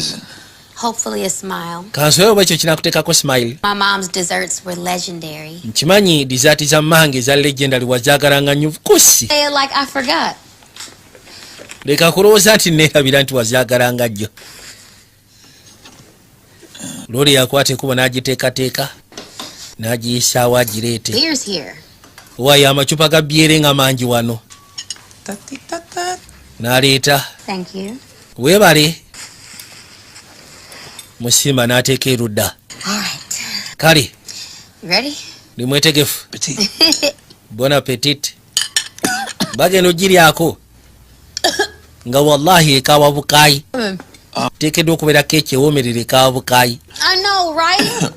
Hopefully a smile. Kansobe oba ekyo kinakuteekako smile. My mom's desserts were legendary. Nkimanyi dessert za mmange eza legendary, wazaagalanga nnyo kusi. Say it like I forgot. Leka kulowooza nti neerabira nti wazaagalanga jjo. Looli yakwata ekkubo n'agiteekateeka n'agiyisaawo agireete. Beer's here. Waayo amacupa ga byere nga mangi wano, n'aleeta. Thank you. Weebale musimba n'ateeka erudda. All right. Kale. You ready? Ndi mwetegefu. Bon appetit. Bagenda ogiryako nga wallahi ekaawa bukaayi, teekeddwa okubeera keeki ewoomerera ekaawa bukaayi. I know, right?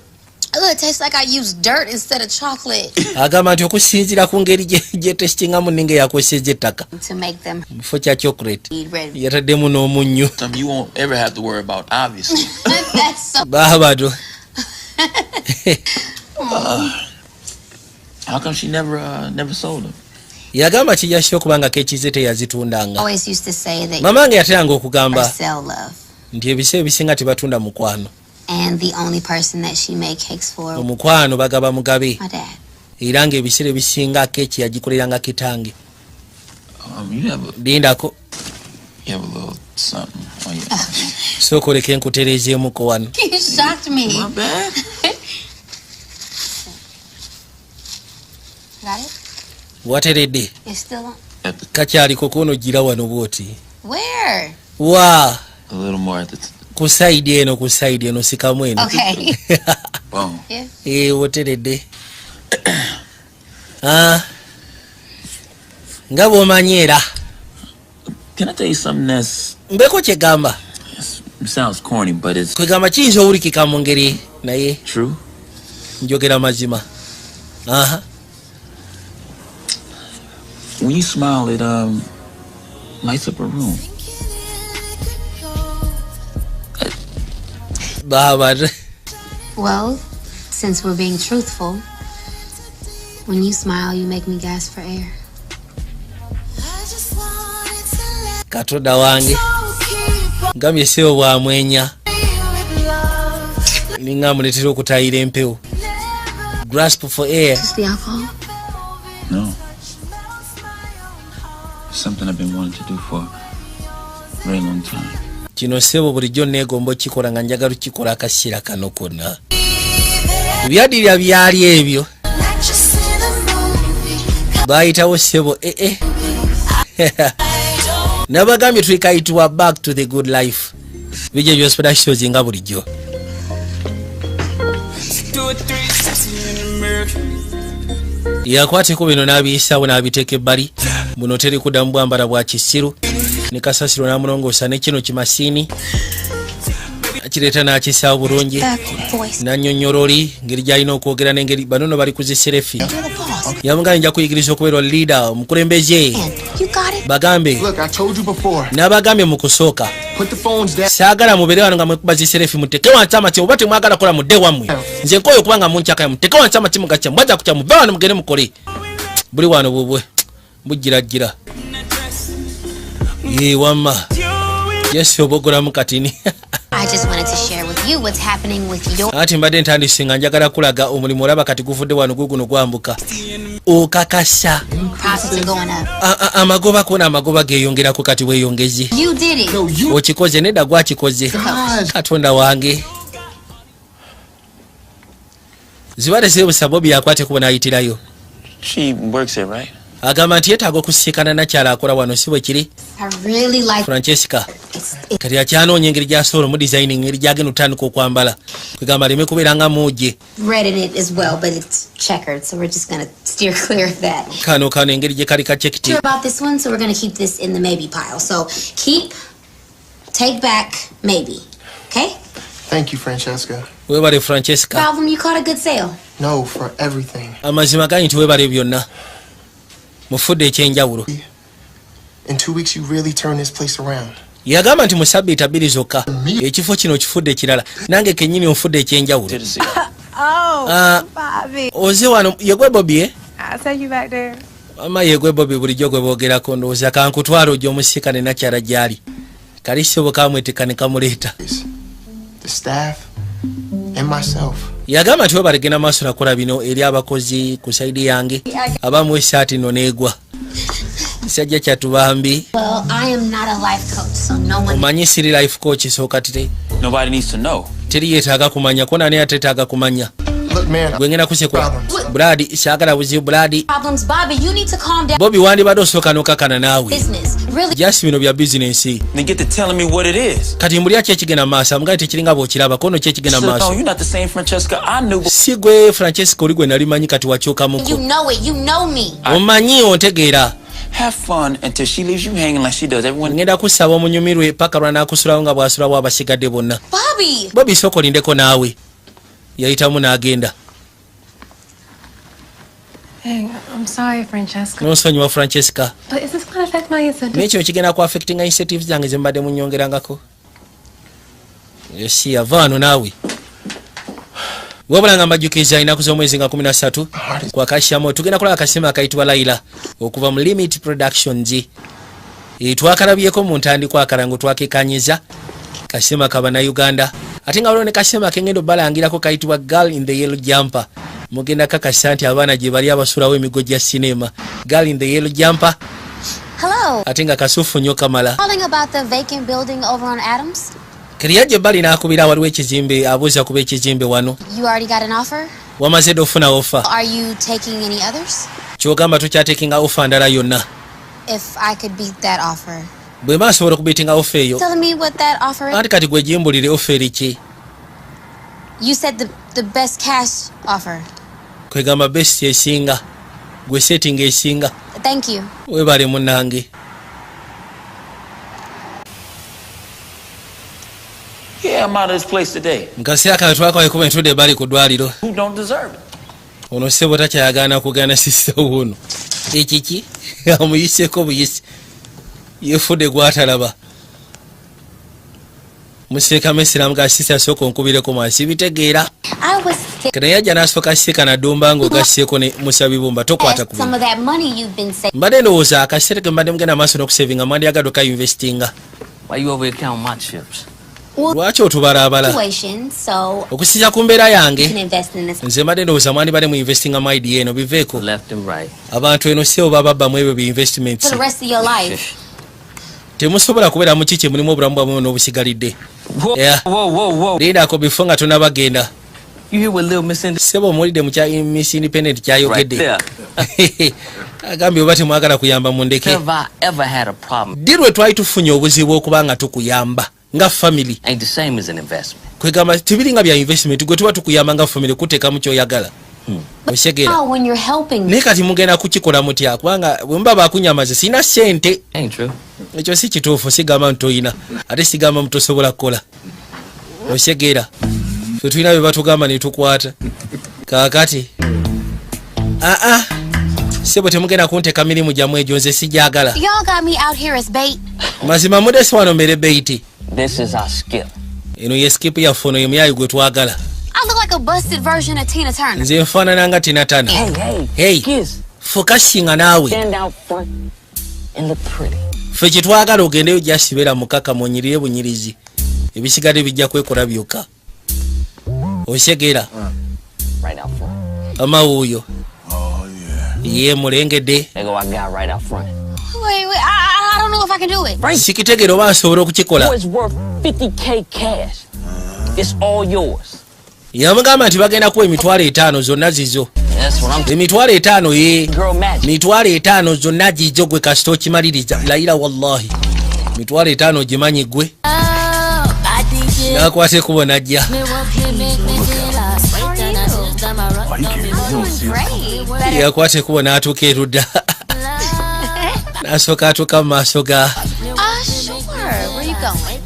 Look, of tastes like I used dirt instead of chocolate Agamba nti okusinziira ku ngeri gyetesitingamu ninga eyakozesezza ettaka to make them mu kifo kya chocolate, red. yataddemu n'omunnyo. Something you won't ever have to worry about, obviously. That's so. Baabado. How come she never never sold them? Yagamba kijja okuba nga keeki ze teyazitundanga. Always used to say that Mama nge yateranga okugamba or sell love, nti ebiseera ebisinga tebatunda mukwano. And the only person that she made cakes for, Omukwano bagaba mugabe. my dad. Era ng'ebiseera ebisinga keeki yagikoleranga kitange. You have a Lindako. you have a little something on your. Sooka oleke nkutereezeemuko wano. You shocked me. My bad. Got it? Wateredde? It's still on. Kakyaliko kuno, gira wano bwoti. Where? Wa? A little more at the Ku side eno, ku side eno, sikamu eno. Okay. Boom. Yeah. Eh, woteredde. Ah. Nga bw'omanyi era. Can I tell you something that's Mbeko kyegamba. Sounds corny, but it's Kwegamba kiyinza owulikika mu ngeri, naye true? njogera mazima. Aha. When you smile, it lights up a room. Baaba. Well, since we're being truthful, when you smile, you make me gasp for air. Katonda wange, gambye sebo bwamwenya ninga amuleetera okutayira empewo, grasp for air. Just the alcohol? No. It's something I've been wanting to do for a very long time. Kino sebo bulijjo neegomba okikola, nga njagala okukikola akaseera kano konna. Ebyadirira byali ebyo bayitawo sebo. Ee, nabagambye tulikayitibwa Back to the Good Life, bijja Productions nga bulijjo. Do a 360 in the mirror. Yakwateko bino n'abiyisawo n'abiteeka ebbali. Buno teri kuddamu bwambala bwa kisiru ne kasasiro n'amulongoosa ne kino kimasiini akireeta n'akisaawo bulungi, nannyonnyola oli ngeri gy'alina okwogera n'engeri bano no bali ku zi selfie. Yamugambye, nja kuyigiriza okubeera leader, omukulembeze. You got it? Bagambe. Look, I told you before. N'abagambye mu kusooka, Put the phones down. saagala mubeere wano nga mwekuba zi selfie. Muteke wansi amasimu oba temwagala kola, mudde wammwe. Nze nkoyo okuba nga munkyakaya. Muteke wansi amasimu gakya mwaza kutya, muve wano mugende mukole. Buli wano bubwe bugiraggira. Ye wamma yesi obogolamu katini. I just wanted to share with you what's happening with your Ati mbadde ntandise nga njagala kulaga omulimu. Olaba kati guvudde wano, guguno gwambuka, okakasa. Profits are going up. Amagoba kona, amagoba geeyongerako kati bweyongezi. You did it. Okikoze. Nedda, gwakikoze. Katonda wange, zibadde zibusa. Bobi yakwate kuba n'ayitirayo. She works here, right? Agamba nti yeetaaga okusisikana nakyala akola wano, si bwe kiri? I really like Francesca kati akyanoonya engeri gy'asobola omu designing, engeri gyagenda otandika okwambala, kwegamba aleme kubeera nga muuje. Red in it as well, but it's checkered, so we're just gonna steer clear of that. Kano kano engeri gye kali ka checked. Sure about this one, so we're gonna keep this in the maybe pile. So keep, take back, maybe. Okay? Thank you, Francesca. Weebale, Francesca. Problem, you caught a good sale. No, for everything. Amazima ganyi nti weebale byonna, mufudde ekyenjawulo. In 2 weeks, you really turned this place around. Yagamba nti mu sabbiiti 2 zokka ekifo kino okifudde ekirala, nange kennyini onfudde ekyenjawulo. Oh, Bobby. Oze wano yegwe Bobi, eh? I'll take you back there. Mama, yegwe Bobi bulijjo gwe boogerako. Ndowooza kankutwala ojja omusiikane nakyala gyali kalisebo kamwetika ne kamuleeta. The staff and myself. Yagamba nti webale genda maaso nakola bino eri abakozi ku side yange abamu esaati no neegwa kisajja kyatubambi. Well, I am not a life coach, so no one Omanyi siri life coach, sooka tire. Nobody needs to know. Teri yeetaaga kumanya ko nani ateetaaga kumanya. Look, man. Gwe ngenda kusekula Brad, saagala buzibu, Brad. Problems. Bobby, you need to calm down. Bobi, wandibadde osooka n'okakana naawe. Business. Really? Just bino bya bizinensi. Then get to telling me what it is. Kati mbulya ki ekigenda mu maaso? Amugaye tekiringa bw'okiraba kono ki ekigenda mu So, no, maaso. you're not the same Francesca I knew. Si gwe Francesca oli gwe nali manyi, kati wakyukamuko. You know it. You know me. Omanyi, ontegeera. Have fun until she leaves you hanging like she does everyone. Ngenda kusaba omunyumirwe paka lwanaakusulawo nga bw'asulawo abasigadde bonna. Bobby! Bobi, sooka olindeko naawe. Yayitamu n'agenda. I'm sorry, Francesca. Nonsonyiwa, Francesca. But is this going to affect my incentive? Naye kino kigenda ku affectinga incentives zange ze mbadde munyongerangako? Esi yavaano naawe. Wabula nga mbajjukiza, ennaku z'omwezi nga 13 kwa Kashamo tugenda kulaba akasema akayitibwa Laila okuva mu Limit Productions. Twakalabyeko mu ntandikwa, akalango twakekanyiza kasema kabannayuganda, ate nga waliwo ne kasema kengendo balangirako kayitibwa Girl in the Yellow Jumper. Mugenda kakasa nti abaana gye bali abasulawo emigo gya sinema. Girl in the Yellow Jumper. Hello. Ate nga kasufu nnyo kamala. Calling about the vacant building over on Adams. Keri bali n'akubira, waliwo ekizimbe, abuuza kuba ekizimbe wano. You already got an offer? Wamaze dde ofuna offer? Are you taking any others? Kyogamba tokyatekinga offer ndala yonna? If I could beat that offer. Bwe mba nsobola okubeatinga offer eyo. Telling me what that offer is? Anti kati gwe gimbulire, offer eriki? You said the best cash offer. Kwegamba best esinga, gwe setting esinga. Thank you. Webale munnange. Yeah, I'm out of this place today. Mu kaseera kawe twakawe ntudde bali ku ddwaliro. Who don't deserve it? Ono ssebo takyayagaana kugaana sister wuno. Ekiki amuyiseeko buyisi, yefudde gwatalaba. Museekamu esiramu ga sister, sooka onkubireko mwansi bitegeera. I was Kano yajja n'asooka sika nadumba ng'ogasseeko ne musabibumba tokwata ku some of that money you've been saving. Mbadde ndowooza akaseera ke mbadde mugenda maaso n'okusavinga mwandyagadde okainvestinga. Why you over here counting my chips? Lwaki otubalaabala? Situation, so Okusinza ku mbeera yange, you can invest in this. nze mbadde ndowooza mwandibadde mu investinga mu idea eno, biveeko. Left and right. Abantu eno sebo bababbamu ebyo bi investments. For the rest of your life. Temusobola kubeera mu kiki mulimu obulamu bwammwe n'obusigalidde. Yeah. Whoa, whoa, whoa. Lindako bifo nga tonabagenda. You hear what Lil Miss Independent? Sebo omuwulidde mu kya Miss Independent kyayogedde? Right there. Agambye oba temwagala kuyamba mundeke. Have I ever had a problem? Ddi lwe twali tufunye obuzibu okuba nga tukuyamba nga family? Ain't the same as an investment. Kwegamba tebiringa bya investment, gwe tuba tukuyamba nga family kuteekamu kyoyagala, osegeera? Oh, when you're helping Naye kati mugenda kukikola mutya? Kubanga bwe muba bakunyamaze sirina ssente. Ain't true. Ekyo si kituufu. Sigamba nti toyina, ate sigamba nti tosobola kukola, osegeera? Fe tulina bye batugamba ne tukwata. Kaakati aa sebo temugenda kunteeka mirimu gyammwe egyo, nze sijagala. Y'all got me out here as bait. Mazima mudesi wano mbere bait. This is our skip. Eno ye skip yaffe, ono ye muyayi gwe twagala. I look like a busted version of Tina Turner. Nze nfaanana nga Tina Turner. Hey, hey. Hey. Kids, Fokasinga naawe. stand out front and look pretty. Ffe kyetwagala ogendeyo gyasibeera mukaka munyirire bunyirizi, ebisigadde bijja kwekola byokka, osegeera? Right out front. Amawuuyo ye mulengedde. There go our guy right out front. Wait, wait, I don't know if I can do it. Sikitegeera oba nsobola okukikola. Boy, it's worth 50K cash. It's all yours. Yamugamba nti bagenda kuwa 50,000, zonna zizo. That's what I'm 50,000 ye. Girl magic. 50,000 zonna gijo gwe kasita okimaliriza. Layira wallahi 50,000 gimanyi gwe. Nakwata ekubo najja. Great. Yakwata ekubo n'atuuka erudda, n'asooka atuuka mu maaso ga Ah, sure. Where you going?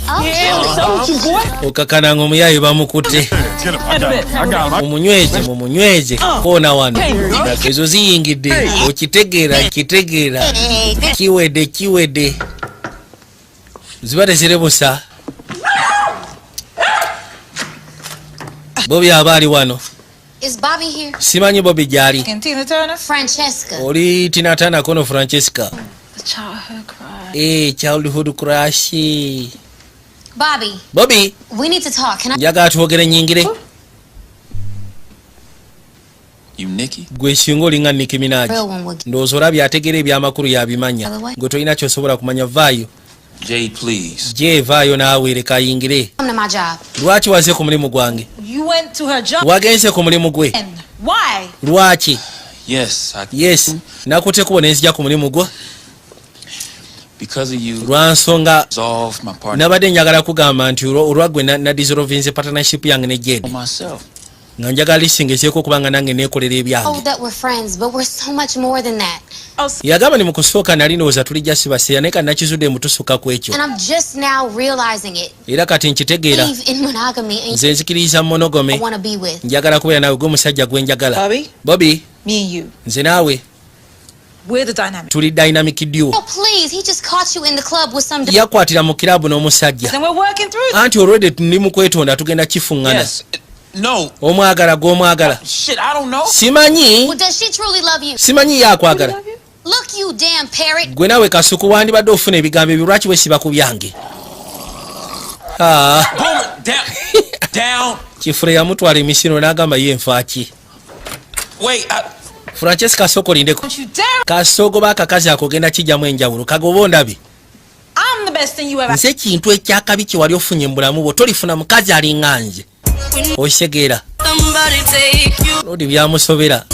Oh, Yeah, what's up with you, boy? Okakana nga omuyayi bamukutte. Mumunyweze, mumunyweze koona wano, ezo ziyingidde, okitegeera? Kitegeera kiwedde, kiwedde, ziba teziri busa. Bobi aba ali wano. Is Bobby here? Simanyi Bobi gyali. And Tina Turner? Francesca. Oli Tina Turner kono Francesca. The childhood crush. Eh, childhood crush. Bobby, Bobi, we need to talk. Can I? Njagala twogere, nyingire. You Nicki? Gwe singa olinga Nicki Minaj. Real one will. Ndowooza olabye ategeera ebyamakulu yabimanya, gwe tolina kyosobola kumanya, vaayo. Jay, please. Gye vaayo naawe, leka ayingire. Come to my job. Lwaki waze ku mulimu gwange? You went to her job. Wagenze ku mulimu gwe. Why? Lwaki? Yes, I, Yes, nakutte kubo nenzija ku mulimu gwo. because of you, Lwa nsonga dissolved my partner nabadde njagala kugamba nti olwa gwe na dissolvinze partnership yange ne Jade. myself. Nga njagala lisingezeeko okubanga nange neekolera ebyange. Oh, that we're friends, but we're so much more than that. Yagamba ni mu kusooka nali ndowooza tulijja sibaseera, naye kati nakizudde mutusukka ku ekyo. And I'm just now realizing it. Era kati nkitegeera. Believe in monogamy and Nze nzikiririza mu monogamy. I want to be with. Njagala kubeera naawe, gwe omusajja gwe njagala. Bobby? Bobby. Me and you. Nze naawe. We're the dynamic. Tuli dynamic duo. Oh, please, he just caught you in the club with some. Yakwatira mu kiraabu n'omusajja. Then we're working through. Anti olwedde ndi mu kwetonda, tugenda kifuŋŋana. Yes. No. Omwagala gw'omwagala? Shit, I don't know. Simanyi. Well, does she truly love you? Simanyi ye akwagala. Look, you damn parrot. Gwe naawe kasuku, wandibadde ofuna ebigambo ebyo, lwaki weesiba ku byange? Ah, Boomer, down. Down. Kifule yamutwala emisino n'agamba ye nfaaki. Wait, I, Francesca, sooka olindeko. Don't you dare. Kasoogoba akakazi ako ogenda kijjamu enjawulo, kagoba ondabe. I'm the best thing you ever. Nze kintu ekyakabi kye wali ofunye mu bulamu bwo, tolifuna mukazi alinga nze, okitegeera? Somebody take you, Lodi byamusobera,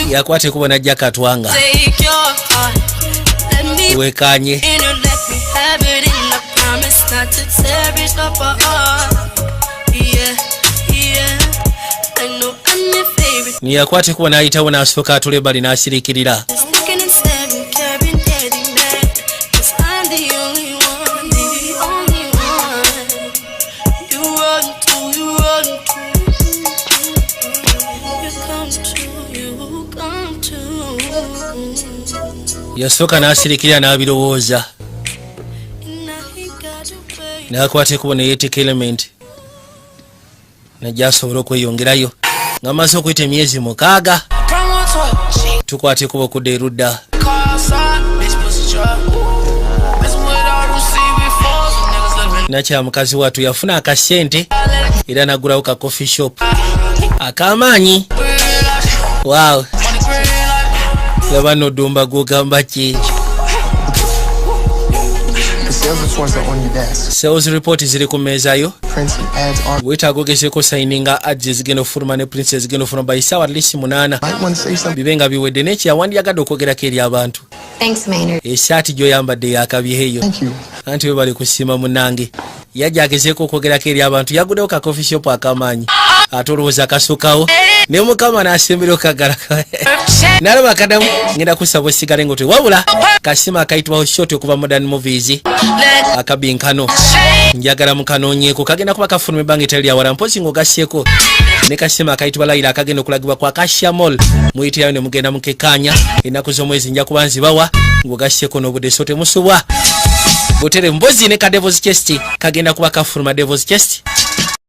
yakwata ekubo najja katwanga. Take your heart. Let me Wekanye. in and let me have it, and I promise not to tear it apart. Yeah. I know I'm your favorite. Yakwata ekubo n'ayitawo n'asooka atula ebbali n'asiriikirira. Just looking and staring, caring, getting mad. 'Cause I'm the only one, the only one. You run to, you run to. You come to, you come to. Yasooka n'asiriikirira n'abirowooza, And I ain't got to wait. N'akwata ekubo neyeetika element najja asobole okweyongerayo ng'amaze okuyita emyezi 6. Tukwata ekubo okudda erudda. Bitch, pussy trap. Messing with all them CB4s, niggas looking Nakya mukazi wattu yafuna akasente era n'aggulawo ka coffee shop ak'amaanyi. Waaw, laba nodumba, gwogamba ki? The sales reports are on your desk. Sales report ziri ku mmeeza yo. Prints and ads are. Weetaaga ogezeeko sayininga ads ezigenda ofuluma ne prints ezigenda ofuluma by saawa at least 8 Might want to say something. bibe nga biwedde. Nekya wandyagadde okwogerako eri abantu. Thanks, Maynard. Esaati gy'oyambadde yakabyeyo. Thank you. Anti we bali kusiima munnange. Yajja agezeeko okwogerako eri abantu, yaguddewo ka coffee shop ak'amaanyi, ate olowooza akasukkawo ne mukama n'asembera okagala nalaba akadamu. Ngenda kusaba osigale nga wabula kasima akayitibwaho shot okuva Modern Movies akabinkano, njagala mukanoonyeeko, kagenda kuba kafuluma ebbanga etali lyawala, mpozi ng'ogasseeko ne kasima akayitibwa Layira akagenda okulagibwa kwa Acacia Mall. Muyitirayo ne mugenda mukekkaanya ennaku z'omwezi, nja kuba nzibawa ng'ogasseeko n'obudde, so temusubwa butere. Mpozi ne ka Devils Chest kagenda kuba kafuluma. Devils Chest